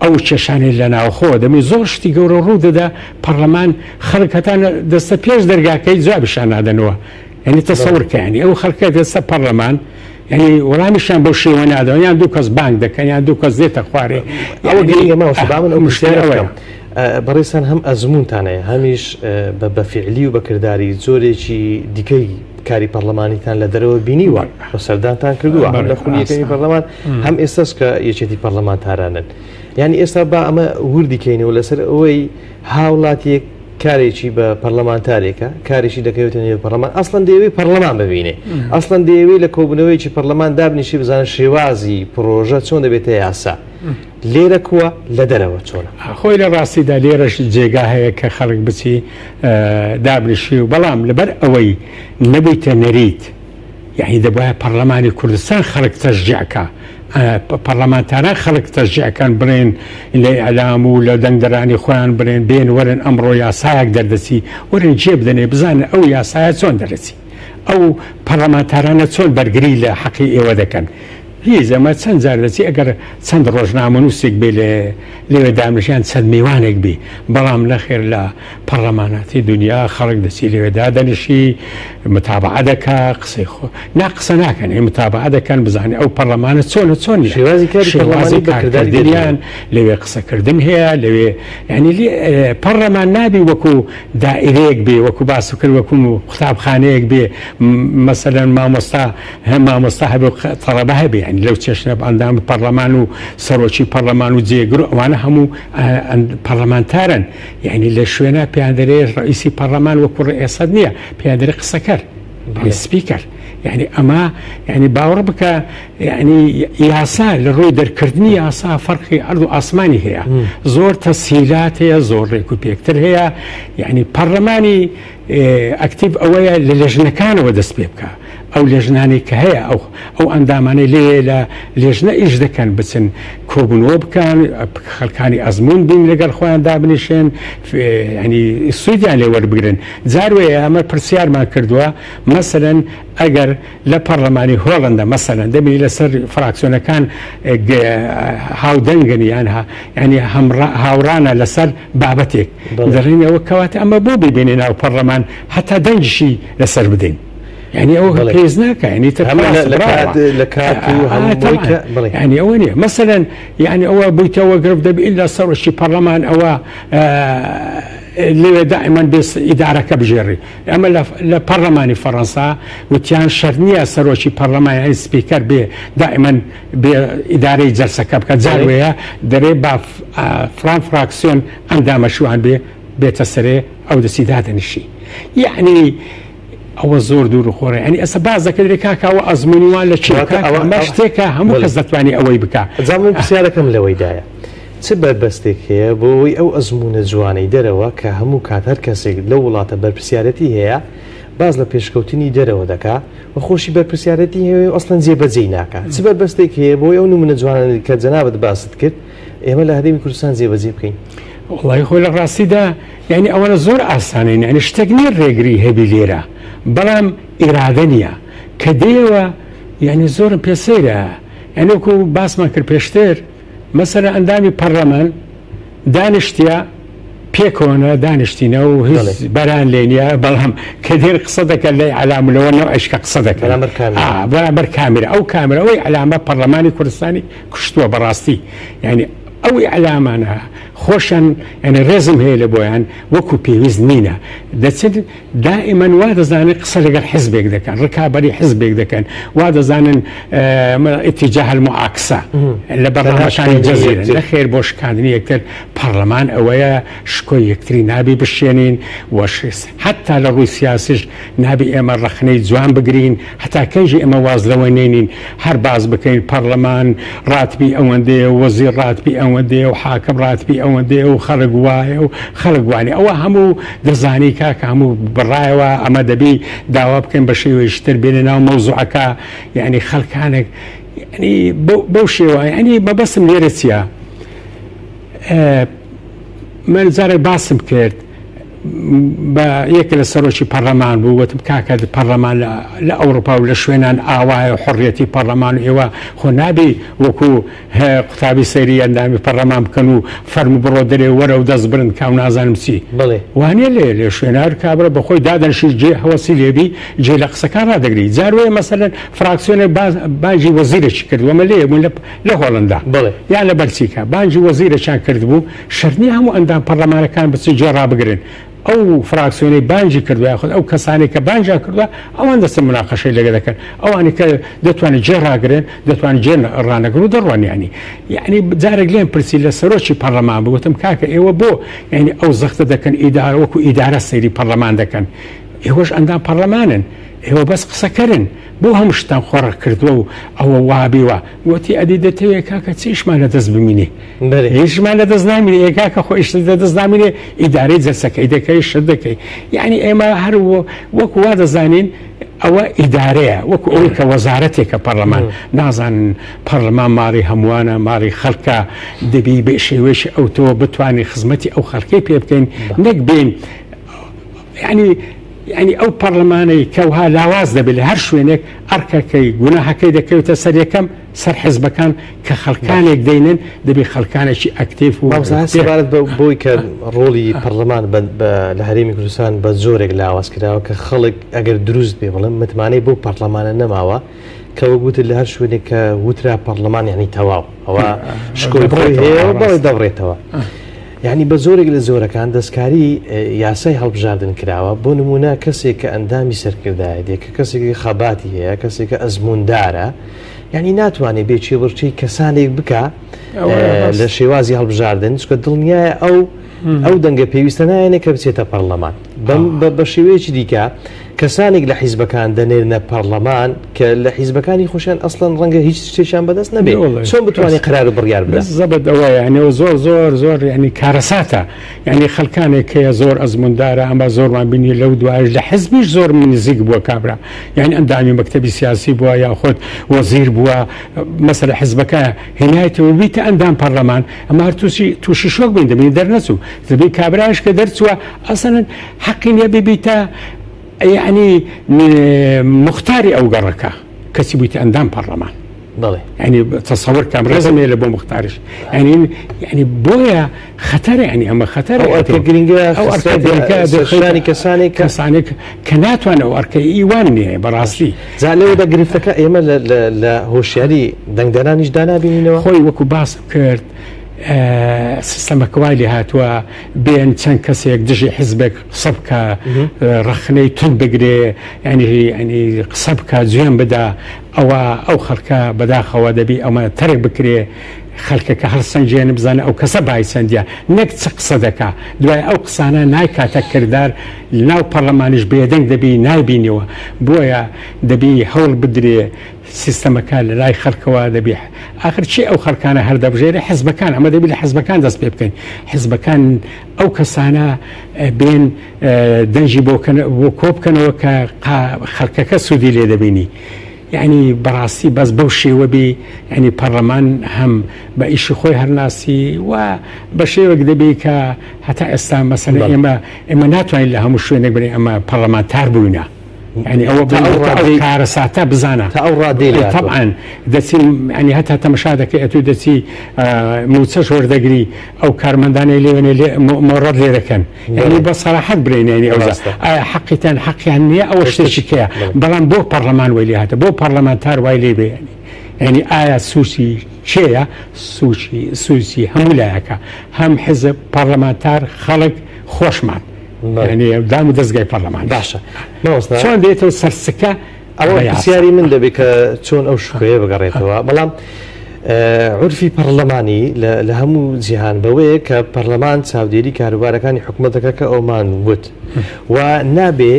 ئەو کێشانەی لە ناوخۆ دەبی زۆر شتی گەورە ڕوو دەدا، پەرلەمان خەڵک هەتا دەستە پێش دەرگاکەی جوابیشان نادەنەوە. یعنی تەسەور کە یعنی ئەو خەڵکە دەستە پەرلەمان یعنی وەڵامیشیان بەو شێوە نادەوە، یان دوو کەس بانگ دەکەن یان دوو کەس دێتە خوارێ. ئەوە گرنگە مامۆستا، با من ئەو پرسیارە بکەم. بەڕێزتان هەم ئەزموونتان هەیە هەمیش بە فیعلی و بە کرداری جۆرێکی دیکەی کاری پەرلەمانیتان لە دەرەوە بینیوە و سەردانتان کردووە، هەم لە خولی یەکەمی پەرلەمان هەم ئێستاش کە یەکێتی پەرلەمانتارانن. یعنی ئێستا با ئەمە وردی کەینەوە لەسەر ئەوەی هاوڵاتیەک کارێکی بە پەرلەمانتارێکە، کارێکی دەکەوێتە نێو پەرلەمان، ئەسڵەن دەیەوێت پەرلەمان ببینێ، ئەسڵەن دەیەوێت لە کۆبوونەوەیەکی پەرلەمان دابنیشی بزانە شێوازی پرۆژە چۆن دەبێتە یاسا. لێرە کووە لە دەرەوە چۆنە؟ خۆی لە ڕاستیدا لێرەش جێگا هەیە کە خەڵک بچی دابنیشی و بەڵام لەبەر ئەوەی نەبوویتە نەریت، یعنی دەبوایە پەرلەمانی کوردستان خەڵک تەشجیع کا، پەرلەمانتاران خەڵک تەشجیع کەن، بڵێن لە ئیعلام و لە دەنگدەرانی خۆیان بڵێن بێن وەرن ئەمڕۆ یاسایەک دەردەچی، وەرن جێ بدەنێ بزانن ئەو یاسایە چۆن دەرەچی، ئەو پەرلەمانتارانە چۆن بەرگری لە حەقی ئێوە دەکەن. هیچ ئەمە چەند جار دەچی ئەگەر چەند ڕۆژنامەنووسێک بێ لەوێ دامنیشی یان چەند میوانێک بێ، بەڵام نەخێر لە پەڕلەماناتی دونیا خەڵک دەچی لەوێ دادەنیشی متابعە دەکا، قسەی خۆ نا قسە ناکەن، ئەی متابعە دەکەن بزانێ ئەو پەڕلەمانە چۆنە چۆن نییە، شێوازی کاری شێوازی پەڕلەمانی بە کرداری کارکردنیان دەبینن. لەوێ قسەکردن هەیە لەوێ، یعنی پەڕلەمان نابی وەکو دائیرەیەک بێ، وەکو باس کرد وەکو قوتابخانەیەک بێ، مەسەلەن مامۆستا هەم مامۆستا هەبێ و تەڵەبە هەبێ، یعنی لەو چێشنە ئەندام پەرلەمان و سەرۆکی پەرلەمان و جێگر و ئەوانە هەموو پەرلەمانتارن، یعنی لە شوێنە پێیان دەرێ ڕئیسی پەرلەمان وەکو ڕئێسەت نییە، پێیان دەرێ قسەکەر، یعنی سپیکەر. یعنی ئەمە یعنی باوەڕ بکە یعنی یاسا لە ڕووی دەرکردنی یاسا فەرقی ئەرد و ئاسمانی هەیە، زۆر تەسهیلات هەیە، زۆر ڕێک و پێکتر هەیە. یعنی پەرلەمانی ئەکتیڤ ئەوەیە لە لێژنەکانەوە دەست پێ بکە، ئەو لێژنانەی کە هەیە، ئەو ئەندامانەی لێ لە لێژنە ئیش دەکەن بچن کۆبوونەوە بکەن، خەڵکانی ئەزموون بین لەگەڵ خۆیان دابنیشن، یعنی سوودیان لێ وەربگرن. جار وەیە ئەمە پرسیارمان کردووە، مەسەلەن ئەگەر لە پەرلەمانی هۆڵندا مەسەلەن دەبینی لەسەر فراکسیۆنەکان هاودەنگن یان یعنی هاوڕانە لەسەر بابەتێک، دەڵێن ئەوە کەواتە ئەمە بۆ ببینی ناو پەرلەمان هەتا دەنگیشی لەسەر بدەین، یعنی ئەوە پێویست ناکە، یعنی تر خلاص براوە. لە کات و هەموو کە- بڵێ. یعنی ئەوە نییە مەسەلەن، یعنی ئەوە بوویتەوە گرفت دەبی ئیلا سەرۆکی پەرلەمان ئەوە لەوێ دائما بێ ئیدارەکە بژێڕی. ئەمە لە پەرلەمانی فەڕەنسا وتیان شەرت نییە سەرۆکی پەرلەمان یعنی سپیکەر بێ دائما بێ ئیدارەی جەلسەکە بکە، جار وەیە دەرێ با فلان فراکسیۆن ئەندامەشوان بێ بێتە سەرێ ئەو دەستی دادەنیشی. یعنی ئەوە زۆر دوور و خۆڕە، یعنی ئێستا باس دەکردرێ کاکە ئەوە ئەزموونی وان لە چی؟ کاکە ئەمە شتێکە هەموو کەس دەتوانێت ئەوەی بکا. جا من پرسیارەکەم لەوەیدایە چ بەربەستێک هەیە بۆ ئەوەی ئەو ئەزموونە جوانەی دەرەوە کە هەموو کات هەر کەسێک لەو وڵاتە بەرپرسیارەتی هەیە باز لە پێشکەوتنی دەرەوە دەکا و خۆشی بەرپرسیارەتی هەیە و ئەسڵەن جێبەجێی ناکا، چ بەربەستێک هەیە بۆ ئەو نمونە جوانە کە جەنابت باست کرد ئێمە لە هەرێمی کوردستان جێبەجێ بکەین؟ وەڵی خۆی لە ڕاستیدا یعنی ئەوەنە زۆر ئاسانین، یعنی شتێک نییە ڕێگری هەبی لێرە، بەڵام ئیرادە نییە کە دێوە. یعنی زۆرم پێ سەیرە، یعنی وەکو باسمان کرد پێشتر مەسەلەن ئەندامی پەرلەمان دانیشتیە پێکۆنە دانیشتینە و هیچ بەران لێ نییە، بەڵام کە دێن قسە دەکەن لە ئیعلام و لەوە نەوعیش کە قسە دەکەن بەرامبەر کامێرا، ئەو کامێرا ئەو ئیعلامە پەرلەمانی کوردستانی کوشتووە بەڕاستی. یعنی ئەو ئیعلامانە خۆشیان یانی ڕێزم هەیە لە بۆیان وەکو پێویست نینە دەچن دائیمەن وا دەزانن قسە لەگەڵ حزبێک دەکەن ڕکابەری حزبێک دەکەن وا دەزانن اتجاه المعاکسە لە بەرنامەکانی جەزیرە نەخێر بۆ شکاندنی یەکتر پەڕلەمان ئەوەیە شکۆی یەکتری نابی بشێنین و حتا لە ڕووی سیاسیش نابی ئێمە ڕەخنەی جوان بگرین هەتا کەیژی ئێمە واز لەوە نێنین هەر باس بکەین پەڕلەمان ڕاتبی ئەوەندەیە و وەزیر ڕاتبی ئەوەندەیە و حاکم ڕاتبی ئەوەندەیە و خەڵک وایە و خەڵک وانیە ئەوە هەموو دەزانی کاکە هەموو بڕایەوە ئەمە دەبی داوا بکەین بە شێوەیەکی تر بێنە ناو مەوزوعەکە یعنی خەڵکانێک یعنی بەو شێوە یعنی مەبەستم لێرە چییە من جارێک باسم کرد بە یەکێ لە سەرۆکی پەڕلەمان بوو وتم کاکە پەڕلەمان لە ئەوڕوپا و لە شوێنان ئاوایە حڕیەتی پەڕلەمان و ئێوە خۆ نابی وەکو قوتابی سەیری ئەندامی پەڕلەمان بکەن و فەرموو بڕۆ دەرێ وەرە و دەست برن کا و نازانم چی بەڵێ وانە لێ لێ شوێنار کابرا بەخۆی دادەنشی جێ هەوەسی لێبی جێ لە قسەکان ڕادەگری جار وەیە مەسەلەن فراکسیۆنێک بانگی وەزیرێکی کرد وەمە لێ بوون لە هۆڵندا بەڵێ یان لە بەلچیکا بانگی وەزیرێکیان کردبوو شەرت نیە هەموو ئەندام پەڕلەمانەکان بچن گوێ ڕابگرن ئەو فراکسیۆنەی بانگی کردوە یاخود ئەو کەسانەی کە بانگیان کردوە ئەوان دەچن مناقەشەی لەگە دەکەن ئەوانی کە دەتوانن گوێ ڕاگرن دەتوانن گوێ ڕانەگرن و دەڕۆن یانی یعنی جارێک لێم پرسی لە سەرۆکی پەڕلەمان بوو وتم کاکە ئێوە بۆ یعنی ئەو زەختە دەکەن ئیدارە وەکو ئیدارە سەیری پەڕلەمان دەکەن ئێوەش ئەندام پەڕلەمانن ئێوە بەس قسەکەرن بۆ هەموو شتتان خۆڕەق کردوە و ئەوە وابی وا وتی ئەدی دەتەوێ کاکە چ ئیشمان لەدەست بمینێ هیچمان لەدەست نامینێ ئێ کاکە خۆ ئیشت لەدەست نامینێ ئیدارەی جەلسەکەی دەکەی شت دەکەی یعنی ئێمە هەر وەکو وا دەزانین ئەوە ئیدارەیە وەکو ئەوەی کە وەزارەتێکە پەرلەمان نازانن پەرلەمان ماڵی هەمووانە ماڵی خەڵکە دەبی بە شێوەیەکی ئەوتۆ بتوانین خزمەتی ئەو خەڵکەی پێ بکەین نەک بین یعنی یعنی ئەو پەرلەمانەی کەوها لاواز دەبێت لە هەر شوێنێک ئەرکەکەی گوناهەکەی دەکەوێتە سەر یەکەم سەر حزبەکان کە خەڵکانێک دەینن دەبێ خەڵکانێکی ئەکتیف و مامۆستا سەبارەت بە بۆی کە ڕۆڵی پەرلەمان لە هەرێمی کوردستان بە جۆرێک لاواز کراوە کە خەڵک ئەگەر دروست بێ بڵێم متمانەی بۆ پەرلەمانە نەماوە کە وەک وتت لە هەر شوێنێک کە وترا پەرلەمان یعنی تەواو ئەوە شکۆی خۆی هەیە و بەڵێ دەبڕێتەوە یعنی بە زۆرێک لە زۆرەکان دەستکاری یاسای هەڵبژاردن کراوە بۆ نمونە کەسێک کە ئەندامی سەرکردایەتێک کە کەسێکی خەباتی هەیە کەسێکە ئەزموندارە یانی ناتوانێت بێ کێبڕکێی کەسانێک بکا لە شێوازی هەڵبژاردن چکە دڵنیایە ئەو ئەو دەنگە پێویستە نایەنێ کە بچێتە پەرلەمان بە شێوەیەکی دیکە کەسانێک لە حیزبەکان دەنێرنە پەرلەمان کە لە حیزبەکانی خۆشیان ئەسڵەن ڕەنگە هیچ شتێکیان بەدەست نەبێت چۆن بتوانێت قرار و بڕیار بدات زەبت ئەوە یعنی زۆر زۆر زۆر یعنی کارەساتە یعنی خەڵکانێک هەیە زۆر ئەزموندارە ئەمە زۆرمان بینی لەو دوایش لە حزبیش زۆر نزیک بووە کابرا یعنی ئەندامی مەکتەبی سیاسی بووە یاخود وەزیر بووە مەسەلە حزبەکە هێنایەتەوە بیتە ئەندام پەرلەمان ئەمە هەر تووشی تووشی شۆک بووین دەبینی دەرنەچوو دەبین کابرایش کە دەرچووە ئەسەن حەقی نییە ببیتە یعنی مختاری ئەو گەڕەکە کەچی بوویتە ئەندام پەرلەمان بەڵێ یعنی تەسەوەر کەم ڕێزم هەیە لە بۆ مختاریش یعنی یعنی بۆیە خەتەرە یعنی ئەمە خەتەرە ئەو ئەرکە گرنگە ئەو ئەرکە گرنگە سەرشانی کەسانێک کەسانێک کە ناتوانن ئەو ئەرکە ئیوان نییە بەڕاستی جا لەوەدا گرفتەکە ئێمە لە هۆشیاری دەنگدەرانیش دانابینینەوە خۆی وەکو باسم کرد سیستەمەکە وای لێ هاتووە بێن چەند کەسێک دژی حزبێک قسە بکە ڕەخنەی تون بگرێ ینی ینی قسە بکە جوێن بدا ئەوە ئەو خەڵکە بەداخەوە دەبی ئەمە تەرک بکرێ خەلکەکە هەڵسەنگێنن بزانن ئەو کەسە بای چەندیە نەک چ قسە دەکا دوای ئەو قسانە نایکاتە کردار لەناو پەڕلەمانیش بێدەنگ دەبی نایبینیەوە بۆیە دەبی هەوڵ بدرێ سیستەمەکە لەلای خەلکەوە دەبی ئاخر چی ئەو خەلکانە هەر دەبژێرێ حزبەکان ئەمە دەبی لە حزبەکان دەست پێ بکەین حزبەکان ئەو کەسانە بێن دەنگی بۆ کۆ بکەنەوە کە خەلکەکە سوودی لێ دەبینی یەعنی بەڕاستی بەس بەو شێوە بی یەعنی پەڕلەمان هەم بە ئیشی خۆی هەرناسی و بە شێوەک دەبی کە هەتا ئێستا مەسەلەن ئێمە ئێمە ناتوانین لە هەموو شوێنێک بڵێین ئەمە پەڕلەمانتار بووینە یعنی ئەوە تا ئەو ڕادەی کارەساتە بزانە تا ئەو ڕادەی لێ هاتووە. تەبعەن دەچی یعنی هەتا تەمەشا دەکەی ئەتوو دەچی مووچەش وەردەگری ئەو کارمەندانەی لێوێنێ لێ مۆڕەت لێ دەکەن یعنی بە سەراحەت بلێین یعنی ئەوجا ڕاستە. ئایا حەقیتان حەقیان نییە ئەوە شتێکی کەیە بەڵام بۆ پەڕلەمان وای لێ هاتە بۆ پەڕلەمانتار وای لێ بێ یعنی یعنی ئایا سوچی کێیە سوچی سوچی هەموو لایەکە هەم حزب پەرلەمانتار خەڵک خۆشمان یعنی دام و دەستگای پەرلەمان باشە مامۆستا چۆن دێتەوە سەر سکە ئەوە پرسیاری من دەبێت کە چۆن ئەو شکۆیە بگەڕێتەوە بەڵام عورفی پەرلەمانی لە هەموو جیهان بەوەیە کە پەرلەمان چاودێری کاروبارەکانی حکوومەتەکە کە ئەومان وت و نابێ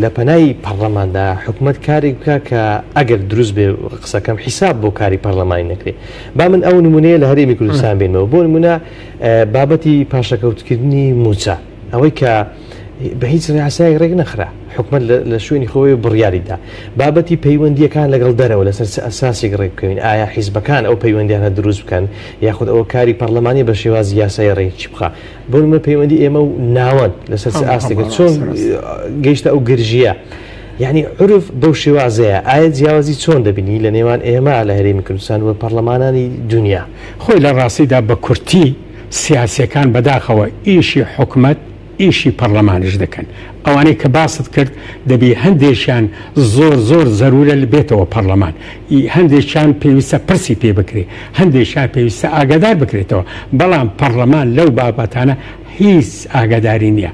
لە پەنای پەرلەماندا حکوومەت کارێک بکە کە ئەگەر دروست بێ قسەکەم حیساب بۆ کاری پەرلەمانی نەکرێ با من ئەو نمونەیە لە هەرێمی کوردستان بێنمەوە بۆ نمونە بابەتی پاشەکەوتکردنی موچە ئەوەی کە بە هیچ ڕێسایەک ڕێک نەخرا حکومەت لە شوێنی خۆی بڕیاری دا. بابەتی پەیوەندییەکان لەگەڵ دەرەوە لەسەر چ ئەساسێک ڕێک بکەوین؟ ئایا حیزبەکان ئەو پەیوەندیانە دروست بکەن یاخود ئەوە کاری پەڕلەمانیە بە شێوازی یاسایی ڕێکی بخا؟ بۆ نمونە پەیوەندی ئێمە و ناوەند لەسەر چ ئاستێکە؟ چۆن گەیشتە ئەو گرژییە؟ یعنی عورف بەو شێوازەیە. ئایا جیاوازی چۆن دەبینی لە نێوان ئێمە لە هەرێمی کوردستان و پەڕلەمانانی دونیا؟ خۆی لە ڕاستیدا بە کورتی سیاسیەکان بەداخەوە ئیشی حکومەت ئیشی پەڕلەمانیش دەکەن ئەوانەی کە باست کرد دەبی هەندێکیان زۆر زۆر زەرورە بێتەوە پەڕلەمان هەندێکیان پێویستە پرسی پێ بکرێ هەندێکیان پێویستە ئاگادار بکرێتەوە بەڵام پەڕلەمان لەو بابەتانە هیچ ئاگاداری نییە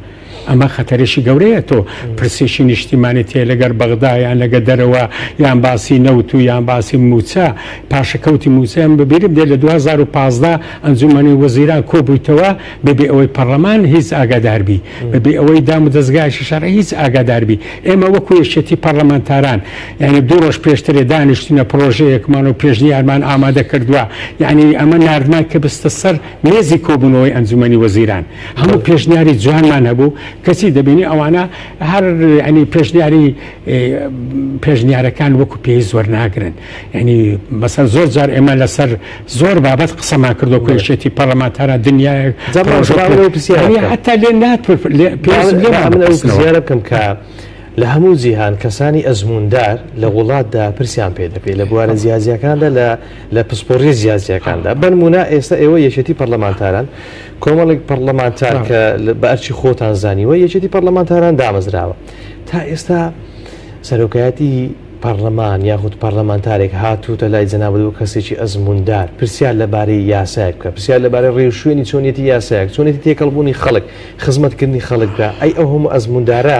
ئەمە خەتەرێکی گەورەیە تۆ پرسێکی نیشتیمانی تێ لەگەر بەغدا یان لەگە دەرەوە یان باسی نەوت و یان باسی موچە پاشەکەوتی موچەیان ببیرم دێ لە 2015 ئەنجومەنی وەزیران کۆبوویتەوە بەبێ ئەوەی پەڕلەمان هیچ ئاگادار بی، بەبێ ئەوەی دام و دەزگایەکی شەرعی هیچ ئاگادار بی. ئێمە وەکو یەکێتی پەڕلەمانتاران یانی دوو ڕۆژ پێشترێ دانیشتینە پڕۆژەیەکمان و پێشنیارمان ئامادە کردوە، یانی ئەمە ناردمان کە بستە سەر مێزی کۆبوونەوەی ئەنجومەنی وەزیران. هەموو پێشنیاری جوانمان هەبوو، کەچی دەبینی ئەوانە هەر یانی پێشنیاری پێشنیارەکان وەکو پێویست وەرناگرن. یانی مەسەن زۆر جار ئێمە لەسەر زۆر بابەت قسەمان کردو کو یەکێتی پەرلەمانتاران دنیایەک حتا لێ پرسیارە بکەم کە لە هەموو جیهان کەسانی ئەزموندار لە وڵاتدا پرسیان پێ دەکرێت لە بوارە جیاجیاکاندا لە لە پسپۆڕی جیاجیاکاندا بەنمونە ئێستا ئێوە یەکێتی پەرلەمانتاران کۆمەڵێک پەرلەمانتار کە بە ئەرچی خۆتان زانیوە یەکێتی پەرلەمانتاران دامەزراوە تا ئێستا سەرۆکایەتی پەڕلەمان یاخود پەڕلەمانتارێک هاتووتە لای جەنابت وەک کەسێکی ئەزمووندار پرسیار لەبارەی یاسایەک بکە، پرسیار لەبارەی ڕێوشوێنی چۆنیەتی یاسایەک، چۆنیەتی تێکەڵبوونی خەڵک، خزمەتکردنی خەڵک بکە، ئەی ئەو هەموو ئەزمووندارە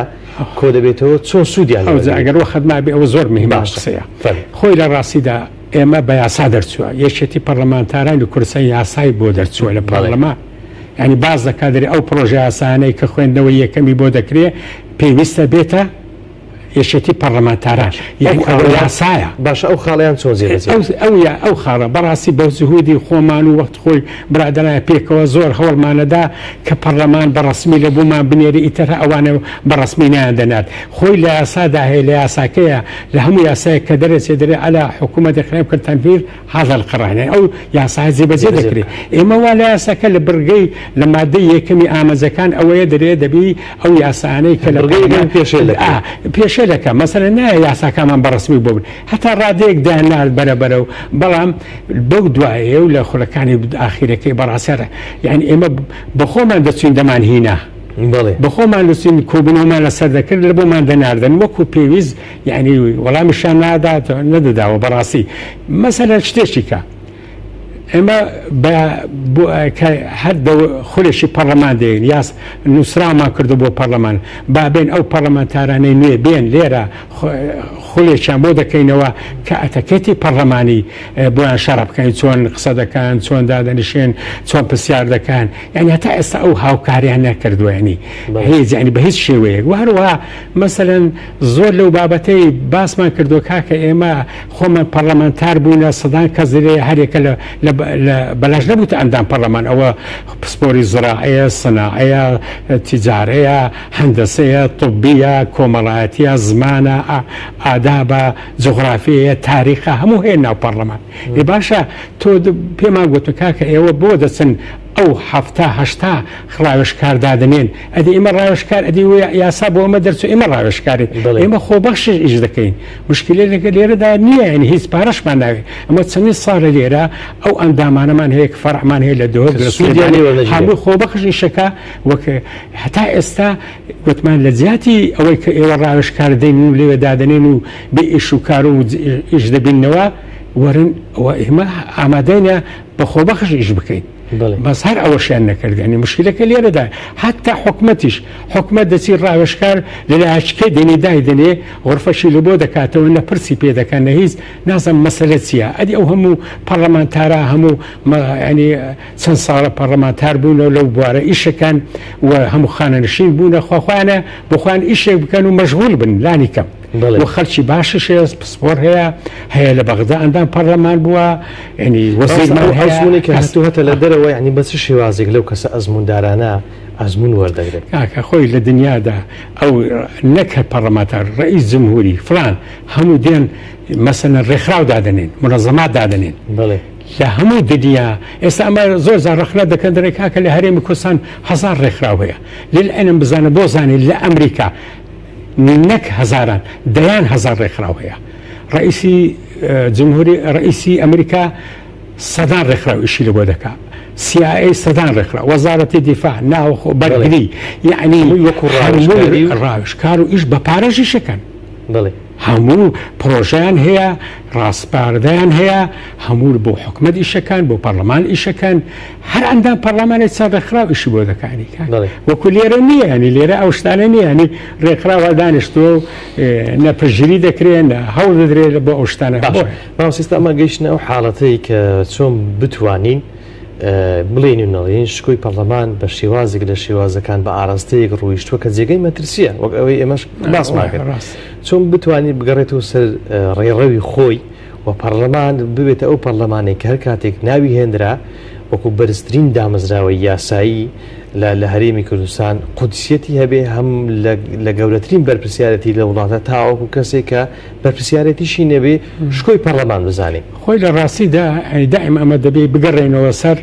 کۆدەبێتەوە چۆن سوودیان لێ ئەوجا وەردەگری؟ ئەگەر وەخت مابێ ئەوە زۆر مهمە ئەو باشە قسەیە. فەرموو. خۆی لە ڕاستیدا ئێمە بە یاسا دەرچووە، یەکێتی پەڕلەمانتارانی کوردستان یاسای بۆ دەرچووە لە بەڵێ. پەڕلەمان، یانی باس دەکات دەرێ ئەو پڕۆژە یاسایانەی کە خوێندنەوەی یەکەمی بۆ دەکرێ پێویستە بێتە یەکێتی پەڕلەمانتاران یانی ئەوە یاسایە. باشە ئەو خاڵەیان چۆن جێبەجێ کرد؟ ئەو ئەو خاڵە بەڕاستی بە جهودی خۆمان و وەخت خۆی برادەران پێکەوە زۆر هەوڵمانەدا کە پەڕلەمان بە ڕەسمی لە بۆمان بنێرێ ئیتر هەر ئەوانە بە ڕەسمی نایان دەنارد خۆی لە یاسادا هەیە لە یاساکەیە لە هەموو یاسایەک کە دەرەچێ دەرێ عەلا حکوومەت اقرام کرد تنفیذ هذا القرار یانی ئەو یاسایە جێبەجێ دەکرێ ئێمە وا لە یاساکە لە بڕگەی لە مادەی یەکەمی ئامەجەکان ئەوەیە دەرێ دەبی ئەو یاسانەی کە لە بڕگەی پێشێل دەکرێ پێشێل دەکا مەسەلەن نایە یاساکانمان بە ڕەسمی بۆ هەتا ڕادەیەک دایاننارد بەرە بەرە و بەڵام بەو دوایەیە و لە خولەکانی ئاخیرەکەی بەڕاستی یانی ئێمە بەخۆمان دەچوین دەمان هینا بەخۆمان دەچوین کۆبوونەوەمان لەسەر دەکرد لە بۆمان دەناردن وەکو پێویست یعنی وەڵامیشیان نادات نەدەداوە بەڕاستی مەسەلەن شتێکی کە ئێمە کە هەر خولێکی پەرلەمان دێن یاس نووسراومان کردو بۆ پەرلەمان با بێن ئەو پەرلەمانتارانەی نوێ بێن لێرە خولێکیان بۆ دەکەینەوە کە ئەتەکێتی پەرلەمانی بۆیان شەڕ بکەین چۆن قسە دەکەن چۆن دادەنیشێن چۆن پرسیار دەکەن یعنی هەتا ئێستا ئەو هاوکاریان نەکردووە ینی هیچ یعنی بە هیچ شێوەیەک و هەروەها مەسەلەن زۆر لەو بابەتەی باسمان کردووە کاکە ئێمە خۆمان پەڕلەمانتار بووینە سەدان کەس لێرەیە هەریەکە لە لە لە بەلاش نەبووتە ئەندام پەڕلەمان ئەوە پسپۆری زراعەیە سناعەیە تیجارەیە هەندەسەیە طبیە کۆمەڵایەتیە زمانە ئادابە جوغرافیەیە تاریخە هەموو هەیە ناو پەڕلەمان ئێ باشە تۆ پێمان گوتن کاکە ئێوە بۆ دەچن ئەو 70 80 ڕاوێژکار دادەنێن ئەدی ئێمە ڕاوێژکار ئەدی یاسا بۆ ئەمە دەرچوو ئێمە ڕاوێژکارین ئێمە خۆبەخشیش ئیش دەکەین مشکلەیەکە لێرەدا نییە یعنی هیچ پارەشمان ناوێت ئەمە چەندین ساڵە لێرە ئەو ئەندامانەمان هەیە کە فەرعمان هەیە لە دهۆک لە سلێمانی هەموو خۆبەخش ئیشەکە وەک هەتا ئێستا گوتمان لە جیاتی ئەوەی کە ئێوە ڕاوێژکار دێن و لێوێ دادەنێن و بێ ئیش و کار و ئیش دەبینەوە. وەرن ئەوە ئێمە ئامادەینە بە خۆبەخش ئیش بکەین. بەس هەر ئەوەشیان نەکرد، یعنی مشکلەکە لێرەدا. حتا حکومەتیش، حکومەت دەچی ڕاوێژکار لەلایەکەی دێنێ دای دەنێ غرفەشی لە بۆ دەکاتەوە، نە پرسی پێ دەکەن نە هیچ، نازم مەسەلە چییە. ئەدی ئەو هەموو پەرلەمانتارە هەموو یعنی چەند ساڵە پەرلەمانتار بوونەوە لەو بوارە ئیشەکان و هەموو خانەنشین بوونە، خواخوانە بۆ خۆیان ئیشێک بکەن و مەشغول بن لانی کەم. و خەلکی باشش هەیە، پسپۆر هەیە، هەیە لە بەغدا ئەندام پەرلەمان بووە، یعنی وەزیرمان هەیە. ئەزموونێک کە هەتوو هەتە لە دەرەوە، یعنی بە چ شێوازێک لەو کەسە ئەزموندارانە ئەزمون وەردەگرن؟ کاکە خۆی لە دنیادا ئەو نەک هەر پەرلەمانتار، ڕئیس جمهوری فلان هەموو دێن مەسەلەن ڕێکخراو دادەنێن، منەظەمات دادەنێن. لە هەموو دنیا ئێستا ئەمە زۆر زار ڕەخنە دەکەن، دەڵێن کاکە لە هەرێمی کوردستان 1000 ڕێکخراو هەیە. للعلم بزانە بۆ زانێ لە ئەمریکا نەک هەزاران، دەیان هەزار ڕێکخراو هەیە. ڕئیسی جمهوری، ڕئیسی ئەمریکا سەدان ڕێکخراو ئیشی لە بۆ دەکا، CIA سەدان ڕێکخراو، وەزارەتی دیفاع، ناوخۆ، بەرگری، یعنی وەکو ڕاوێژکار و ئیش بە پارەش ئیشەکەن. هەموو پرۆژیان هەیە، ڕاسپاردەیان هەیە، هەموو بۆ حکومەت ئیشەکان، بۆ پەرلەمان ئیشەکان، هەر ئەندام پەرلەمانێک چەند ڕێکخراو ئیشی بۆ دەکانی. وەکو لێرە نییە، ینی لێرە ئەو شتانە نییە، ینی ڕێکخراوە دانیشتووە و نە پشتگیری دەکرێن نە هەوڵ دەدرێت بۆ ئەو شتانە. مامۆستا ئەمە گەیشتنە ئەو حاڵەتەی کە چۆن بتوانین بڵێن و نەڵێن شکۆی پەرلەمان بە شێوازێک لە شێوازەکان بە ئاراستەیەک ڕۆیشتووە کە جێگەی مەترسیە، وەک ئەوەی ئێمەش باسمان کرد. چۆن بتوانین بگەڕێتەوە سەر ڕێڕەوی خۆی و پەرلەمان ببێتە ئەو پەرلەمانێک کە هەر کاتێک ناوی هێنرا وەکو بەرزترین دامەزراوەی یاسایی لە هەرێمی کوردستان قودسیەتی هەبێ، هەم لە گەورەترین بەرپرسیارەتی لە وڵاتە تاوەکو کەسێک کە بەرپرسیارەتیشی نەبێ شکۆی پەرلەمان بزانێ. خۆی لە ڕاستیدا دائم ئەمە دەبێ بگەڕێنەوە سەر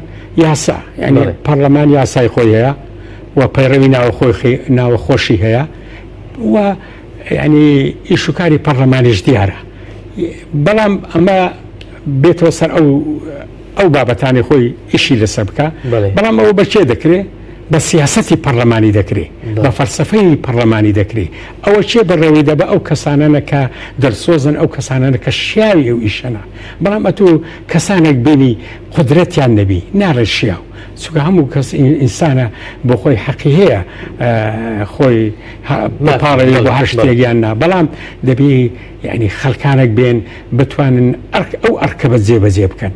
یاسا، یعنی پەرلەمان یاسای خۆی هەیە و پەیڕەوی ناوەخۆشی هەیە و یعنی ئیشوکاری پەرلەمانیش دیارە. بەڵام ئەمە بێتەوە سەر ئەو بابەتانی خۆی ئیشی لەسەر بکە. بەڵام ئەوە بە کێ دەکرێ؟ بە سیاسەتی پەرلەمانی دەکرێ، بە فەلسەفەی پەرلەمانی دەکرێ. ئەوە کێ بەڕێوەی دەبە؟ ئەو کەسانەنە کە دڵسۆزن، ئەو کەسانەنە کە شیاوی ئەو ئیشەنە. بەڵام ئەتوو کەسانێک بینی قودرەتیان نەبی، ناڕێ شیاو، چونکە هەموو کەس ئینسانە بۆ خۆی حەقی هەیە خۆی بپاڕێ بۆ هەر شتێک یان نا، بەڵام دەبی یعنی خەڵکانێک بێن بتوانن ئەو ئەرکە بە جێبەجێ بکەن.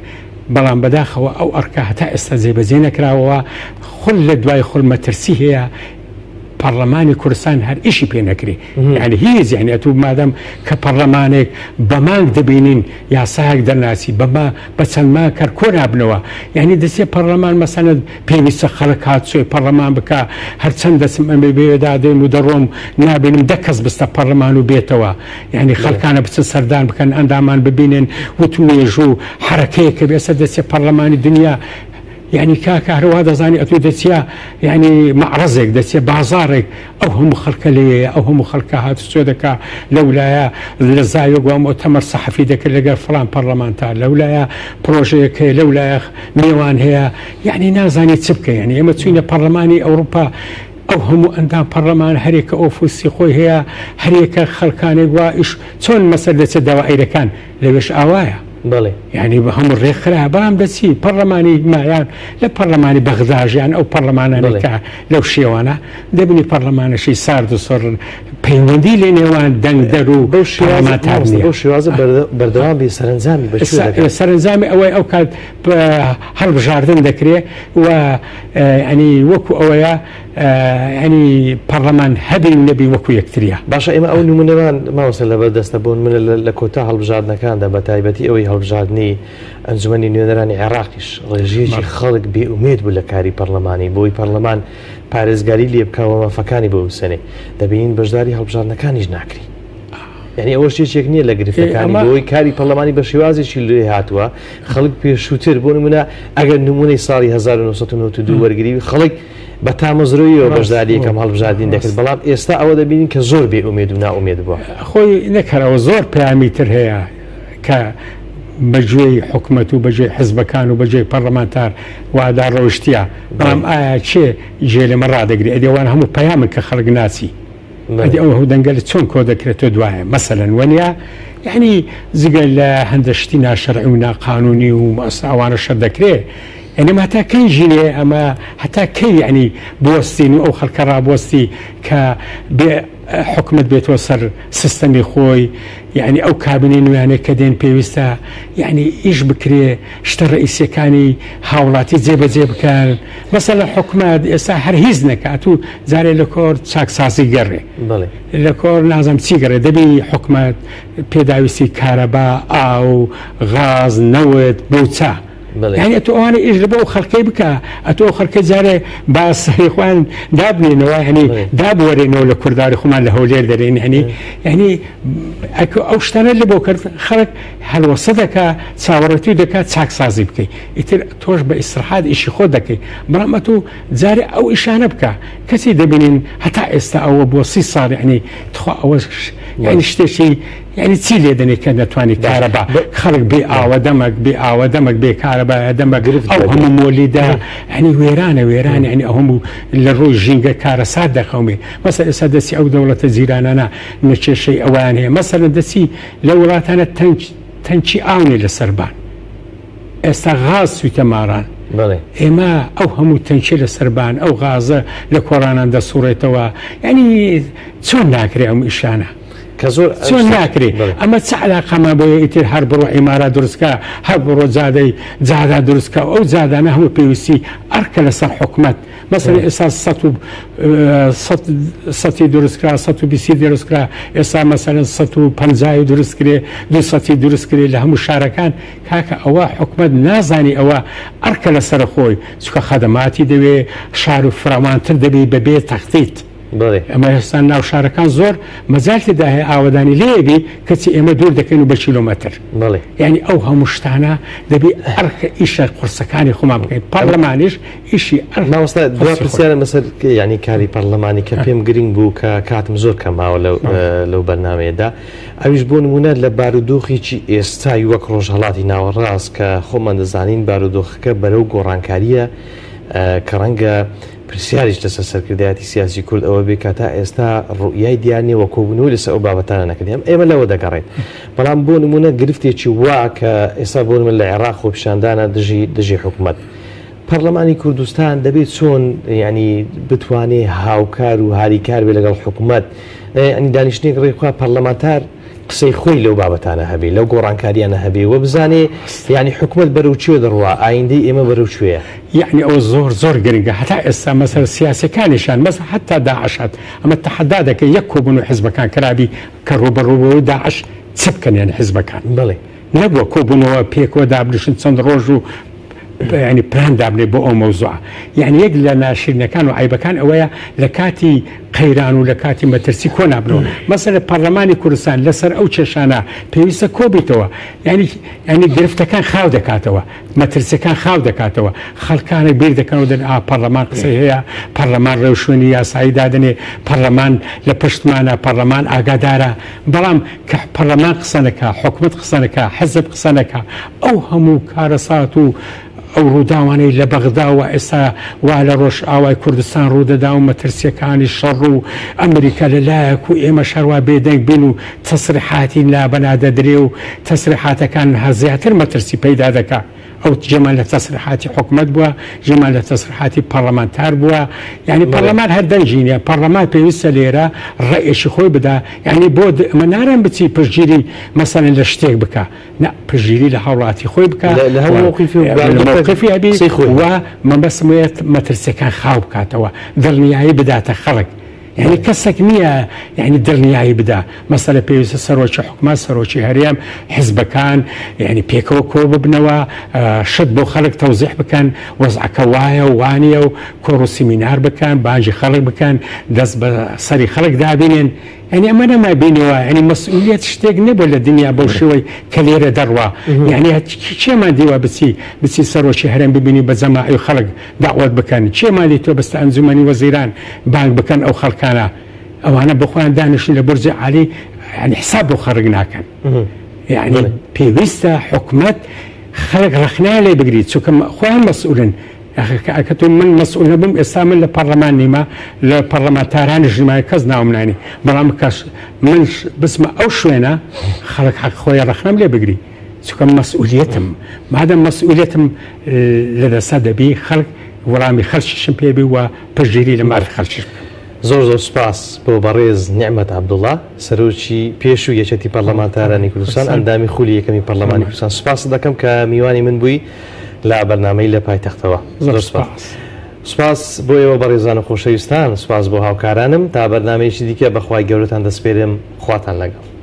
بەڵام بەداخەوە ئەو ئەرکە هەتا ئێستا جێبەجێ نەکراوەوە، خول لە دوای خول مەترسی هەیە پەرلەمانی کوردستان هەر ئیشی پێ نەکرێ. یعنی هیچ، یعنی ئەتوو مادەم کە پەرلەمانێک بە مانگ دەبینین یاسایەک دەرناچی، بە چەند مانگ کەر کۆ نابنەوە، یعنی دەچێ پەرلەمان مەسەلەن پێویستە خەڵک هاتچۆی پەرلەمان بکە، هەرچەند دەچم ئەمێ بێدا دێم و دەڕۆم نابینم 10 کەس بستە پەرلەمان و بێتەوە، یعنی خەڵکانە بچن سەردان بکەن، ئەندامان ببینن، وتوێژ و حرەکەیەکە بێسە دەچێ پەرلەمانی دنیا. یعنی کاکە هەروە دەزانی ئەتوو دەچیە یعنی معرەزێک، دەچێ بازارێک، ئەو هەموو خەڵکە لێیە، ئەو هەموو خەڵکە هاتوچۆ دەکا، لەولایە لە زاویە گوام مؤتەمەر سەحەفی دەکرد لەگەر فڵان پەرلەمانتار، لەولایە پرۆژەیەک هەیە، لەولایە میوان هەیە، یعنی نازانی چ بکە. یعنی ئێمە چوینە پەرلەمانی ئەوروپا، ئەو هەموو ئەندام پەرلەمان هەرێکە ئۆفیسی خۆی هەیە، هەرێکە خەڵکانێک وا ئیش چۆن مەسەر دەچێت داوایرەکان لەوێش ئاوایە. یعنی بە هەموو ڕێکخرا، بەڵام دەچی پەرلەمانی مایان لە پەرلەمانی بەغداژیان ئەو پەرلەمانانە کە لەو شێوانە دەبنی پەرلەمانەشی سارد و سڕ پەیوەندی لە نێوان دەنگدەر و پەرلەمانتار نییە. بەو شێوازە بەردەوام بێ سەرەنجامی بە کوێ دەگات؟ سەرەنجامی ئەوەی ئەو کات هەڵبژاردن دەکرێ و ینی وەکو ئەوەیە ینی پەرلەمان هەبی و نەبی وەکو یەکتریە. باشە ئێمە ئەو نمونەمان مامۆستا لەبەردەستە بۆ نمونە لە کۆتا هەڵبژاردنەکاندا بە تایبەتی ئەوەی هەڵبژاردنی ئەنجومەنی نوێنەرانی عێراقیش ڕێژەیەکی خەڵک بێئومێد بوو لە کاری پەرلەمانی، بۆی پەرلەمان پارێزگاری لێ بکا و مافەکانی بۆ بسەنێ. دەبینین بەشداری هەڵبژاردنەکانیش ناکری. یعنی ئەوە شتێک نییە لە گرفتەکانی بۆی کاری پەرلەمانی بە شێوازێکی لێ هاتووە. خەڵک پێشووتر بۆ نمونە ئەگەر نمونەی ساڵی 1992 وەرگری خەڵک بە تامەزرۆیەوە بەشداری یەکەم هەڵبژاردن دەکرد، بەڵام ئێستا ئەوە دەبینین کە زۆر بێئومێد و نائومێد بووە. خۆی نەکەرەوە زۆر پەیامی تر هەیە کە بەگوێی حکومەت و بەگوێی حزبەکان و بەگوێی پەرلەمانتار وادا ڕەوشتیە، بەڵام ئایا کێ گوێ لەمە ڕادەگری؟ ئەدی ئەوان هەموو پەیامن کە خەڵک ناچی، ئەدی ئەو هەموو دەنگە لە چۆن کۆ دەکرێتەوە دوایە مەسەلەن وەنیە؟ یعنی جگە لە هەندە شتی ناشەرعی و ناقانونی و ئەوانە شەر دەکرێ. یعنی ئەمە هەتا کەی ژینێ، ئەمە هەتا کەی یعنی بوەستین و ئەو خەڵکە ڕابوەستی کە بێ حکومت بێتەوە سەر سیستەمی خۆی، یعنی ئەو کابینەی نوێیانەی کە دێن پێویستە یعنی ئیش بکرێ، شتە ڕئیسیەکانی هاوڵاتی جێبەجێ بکەن. مەسەلەن حکومت ئێستا هەر هیچ نەکات و جارێ لە کۆر چاکسازی گەڕێ، لە کۆر نازم چی گەڕێ، دەبی حکومت پێداویستی کارەبا، ئاو، غاز، نەوت، بوچە، یعنی ئەتۆ ئەوانە ئیش لە بۆ ئەو خەڵکەی بکە، ئەتۆ ئەو خەڵکە جارێ با سەری خۆیان دابنێنەوە، یعنی دابوەرێنەوە لە کورداری خۆمان لە هەولێر دەرێن، یعنی یعنی ئەکو ئەو شتانە لە بۆ کرد خەڵک هەلوەسە دەکا، چاوەڕێتی دەکا چاکسازی بکەی، ئیتر تۆش بە ئیسراحات ئیشی خۆت دەکەی. بەڵام ئەتۆ جارێ ئەو ئیشانە بکە، کەسی دەبینین هەتا ئێستا ئەوە بۆ 30 ساڵ، یعنی تخوا ئەوە یعنی شتێکی یعنی چی لێ دەنێ کە نەتوانی کارەبا، خەڵک بێ ئاوە دەمەک، بێ ئاوە دەمەک، بێ کارەبا دەمەک، ئەو هەموو مۆلیدە یعنی وێرانە وێرانە، یعنی ئەو هەموو لە ڕووی ژینگە کارەسات دەقەومێ. مەسەلەن ئێستا دەستی ئەو دەوڵەتە جیرانانە نەکێشەی ئەویان هەیە، مەسەلەن دەستی لە وڵاتانە تەنکی ئاونێ لەسەر بان، ئێستا غاز سویتە ماران، ئێمە ئەو هەموو تەنکێ لەسەر بان، ئەو غازە لە کۆڵانان دەسوڕێتەوە، یعنی چۆن ناکرێ ئەم ئیشانە؟ کە زۆر چۆن ناکرێ؟ ئەمە چ علاقەمان بۆ ئیتر هەر بڕۆ عیمارە دروستکە، هەر بڕۆ جادەی جادا دروستکە، ئەو جادانە هەموو پێویستی ئەرکە لەسەر حکومەت. مەسەلەن ئێستا 100 دروستکرا، 120 دروستکرا، ئێستا مەسەلەن 150 دروست کرێ، 200 دروست کرێ لە هەموو شارەکان. کاکە ئەوە حکومەت نازانی ئەوە ئەرکە لەسەر خۆی، چونکە خەدەماتی دەوێ، شار و فراوانتر دەبێ بەبێ تەختیت. ئەمە ئێستا ناو شارەکان زۆر مەجال تێدا هەیە ئاوەدانی لێبی، کەچی ئێمە دوور دەکەین و بە کیلۆمەتر. یعنی ئەو هەموو شتانە دەبی ئەرکە ئیشە قورسەکانی خۆمان بکەین. پەرلەمانیش ئیشی ئەرک مامۆستا دوا پرسیارم لەسەر یعنی کاری پەرلەمانی کە پێم گرنگ بوو کە کاتم زۆر کەم ماوە لەو بەرنامەیەدا، ئەویش بۆ نمونە لە بارودۆخێکی ئێستای وەک ڕۆژهەڵاتی ناوەڕاست کە خۆمان دەزانین بارودۆخەکە بەرەو گۆڕانکاریە کە ڕەنگە پرسیاریش لەسەر سەرکردایەتی سیاسی کورد ئەوە بێ کە تا ئێستا ڕوئیای دیار نییە و کۆبوونەوەی لەسەر ئەو بابەتانە نەکردیم، ئێمە لەوە دەگەڕێین. بەڵام بۆ نمونە گرفتێکی وا کە ئێستا بۆ نمونە لە عێراق خۆپیشاندانە دژی حکومەت، پەرلەمانی کوردستان دەبێت چۆن یعنی بتوانێ هاوکار و هاریکار بێ لەگەڵ حکومەت، یعنی دانیشتنێک ڕێکخوا پەرلەمانتار قسەی خۆی لەو بابەتانە هەبێ، لەو گۆڕانکاریانە هەبێ و بزانێ یعنی حکومەت بەرەو کوێ دەڕوا، ئایندەی ئێمە بەرەو کوێیە. یعنی ئەوە زۆر زۆر گرنگە. هەتا ئێستا مەسەر سیاسەکانیشان، مەسەر حتا داعش هات، ئەمە تەحەدا دەکەی یەک کۆبوون و حزبەکان کرابی کە ڕووبەڕوو داعش چ بکەن، یعنی حزبەکان نەبووە کۆبوونەوە پێکەوە دابنیشن چەند ڕۆژ و یعنی پلان دابنێ بۆ ئەو مەوزوعە. یعنی یەک لە ناشرینەکان و عیبەکان ئەوەیە لە کاتی قەیران و لە کاتی مەترسی کۆ نابنەوە. مەسەلە پەرلەمانی کوردستان لەسەر ئەو کێشانە پێویستە کۆ بیتەوە، یعنی گرفتەکان خاو دەکاتەوە، مەترسیەکان خاو دەکاتەوە، خەڵکانێک بیر دەکەنەوە دەن ئا پەرلەمان قسەی هەیە، پەرلەمان ڕێوشوێنی یاسایی دادەنێ، پەرلەمان لە پشتمانە، پەرلەمان ئاگادارە. بەڵام کە پەرلەمان قسە نەکا، حکومەت قسە نەکا، حزب قسە نەکا، ئەو هەموو کارەسات و ئەو ڕووداوانەی لە بەغداوە ئێستا وا لە ڕۆژئاوای کوردستان ڕوودەدا و مەترسیەکانی شەڕ و ئەمریکا لە لایەک و ئێمە شەڕوا بێدەنگ بین و تەسریحاتی لابەلا دەدرێ و تەسریحاتەکان هەر زیاتر مەترسی پەیدا دەکا. ئەو جێمان لە تەسریحاتی حکومەت بووە، جێمان لە تەسریحاتی پەرلەمانتار بووە. یعنی پەرلەمان هەر دەنگی نییە، پەرلەمان پێویستە لێرە ڕەئێکی خۆی بدا. یعنی بۆ ئەمە نارێن بچی پشتگیری مەسەلەن لە شتێک بکە، نا پشتگیری لە هاوڵاتی خۆی بکە، لە هەموو مووقفی هەبی و مەبەستم وەیە مەترسیەکان خاو بکاتەوە، دڵنیایی بداتە خەڵک. یعنی کەسێک نییە یعنی دڵنیایی بدا. مەسەلە پێویستە سەرۆکی حکومەت، سەرۆکی هەرێم، حزبەکان یعنی پێکەوە کۆ ببنەوە، شت بۆ خەڵک تەوزیح بکەن، وەزعەکە وایە و وانییە و کۆڕ و سیمینار بکەن، بانگی خەڵک بکەن، دەست بە سەری خەڵک دابینن. یعنی ئەمە نەمابینەوە، یعنی مەسئولیت شتێک نەبوو لە دنیا بەو شێوەی کە لێرە دەڕوا. یعنی کێمان دیوە بچی سەرۆکی هەرێم ببینی بە جەماعی خەڵک داوەت بکەن، کێمان دی تۆ بەستە ئەنجومەنی وەزیران بانگ بکەن ئەو خەڵکانە، ئەوانە بۆ خۆیان دانیشن لە بورجی عالی، یعنی حساب بۆ خەڵک ناکەن. یعنی پێویستە حکومەت خەڵک ڕەخنەیان لێ بگریت، چونکە خۆیان مەسئولن. ئەخە تۆ من مەسئول نەبم ئێستا من لە پەڕلەمان نیمە لە پەڕلەمانتارانیش نیمە کەس ناوم نانی بەڵام کەس من بچمە ئەو شوێنە خەڵک حەق خۆیە ڕەخنەم لێ بگری چونکە مەسئولیەتم مادەم مەسئولیەتم لەدەسە دەبی خەڵک وەڵامی خەڵکیشم پێ بی و پشتگیری لە مافی خەڵکیش بکەم. زۆر زۆر سوپاس بۆ بەڕێز نیعمەت عەبدوڵا سەرۆکی پێشووی یەکێتی پەرلەمانتارانی کوردستان ئەندامی خولی یەکەمی پەرلەمانی کوردستان سوپاست دەکەم کە میوانی من بووی لە بەرنامەی لە پایتەختەوە. زۆر سوپاس. سوپاس بۆ ئێوە بەڕێزان و خۆشەویستان، سوپاس بۆ هاوکارانم، تا بەرنامەیەکی دیکە بە خوای گەورەتان دەسپێرم، خواتان لەگەڵ.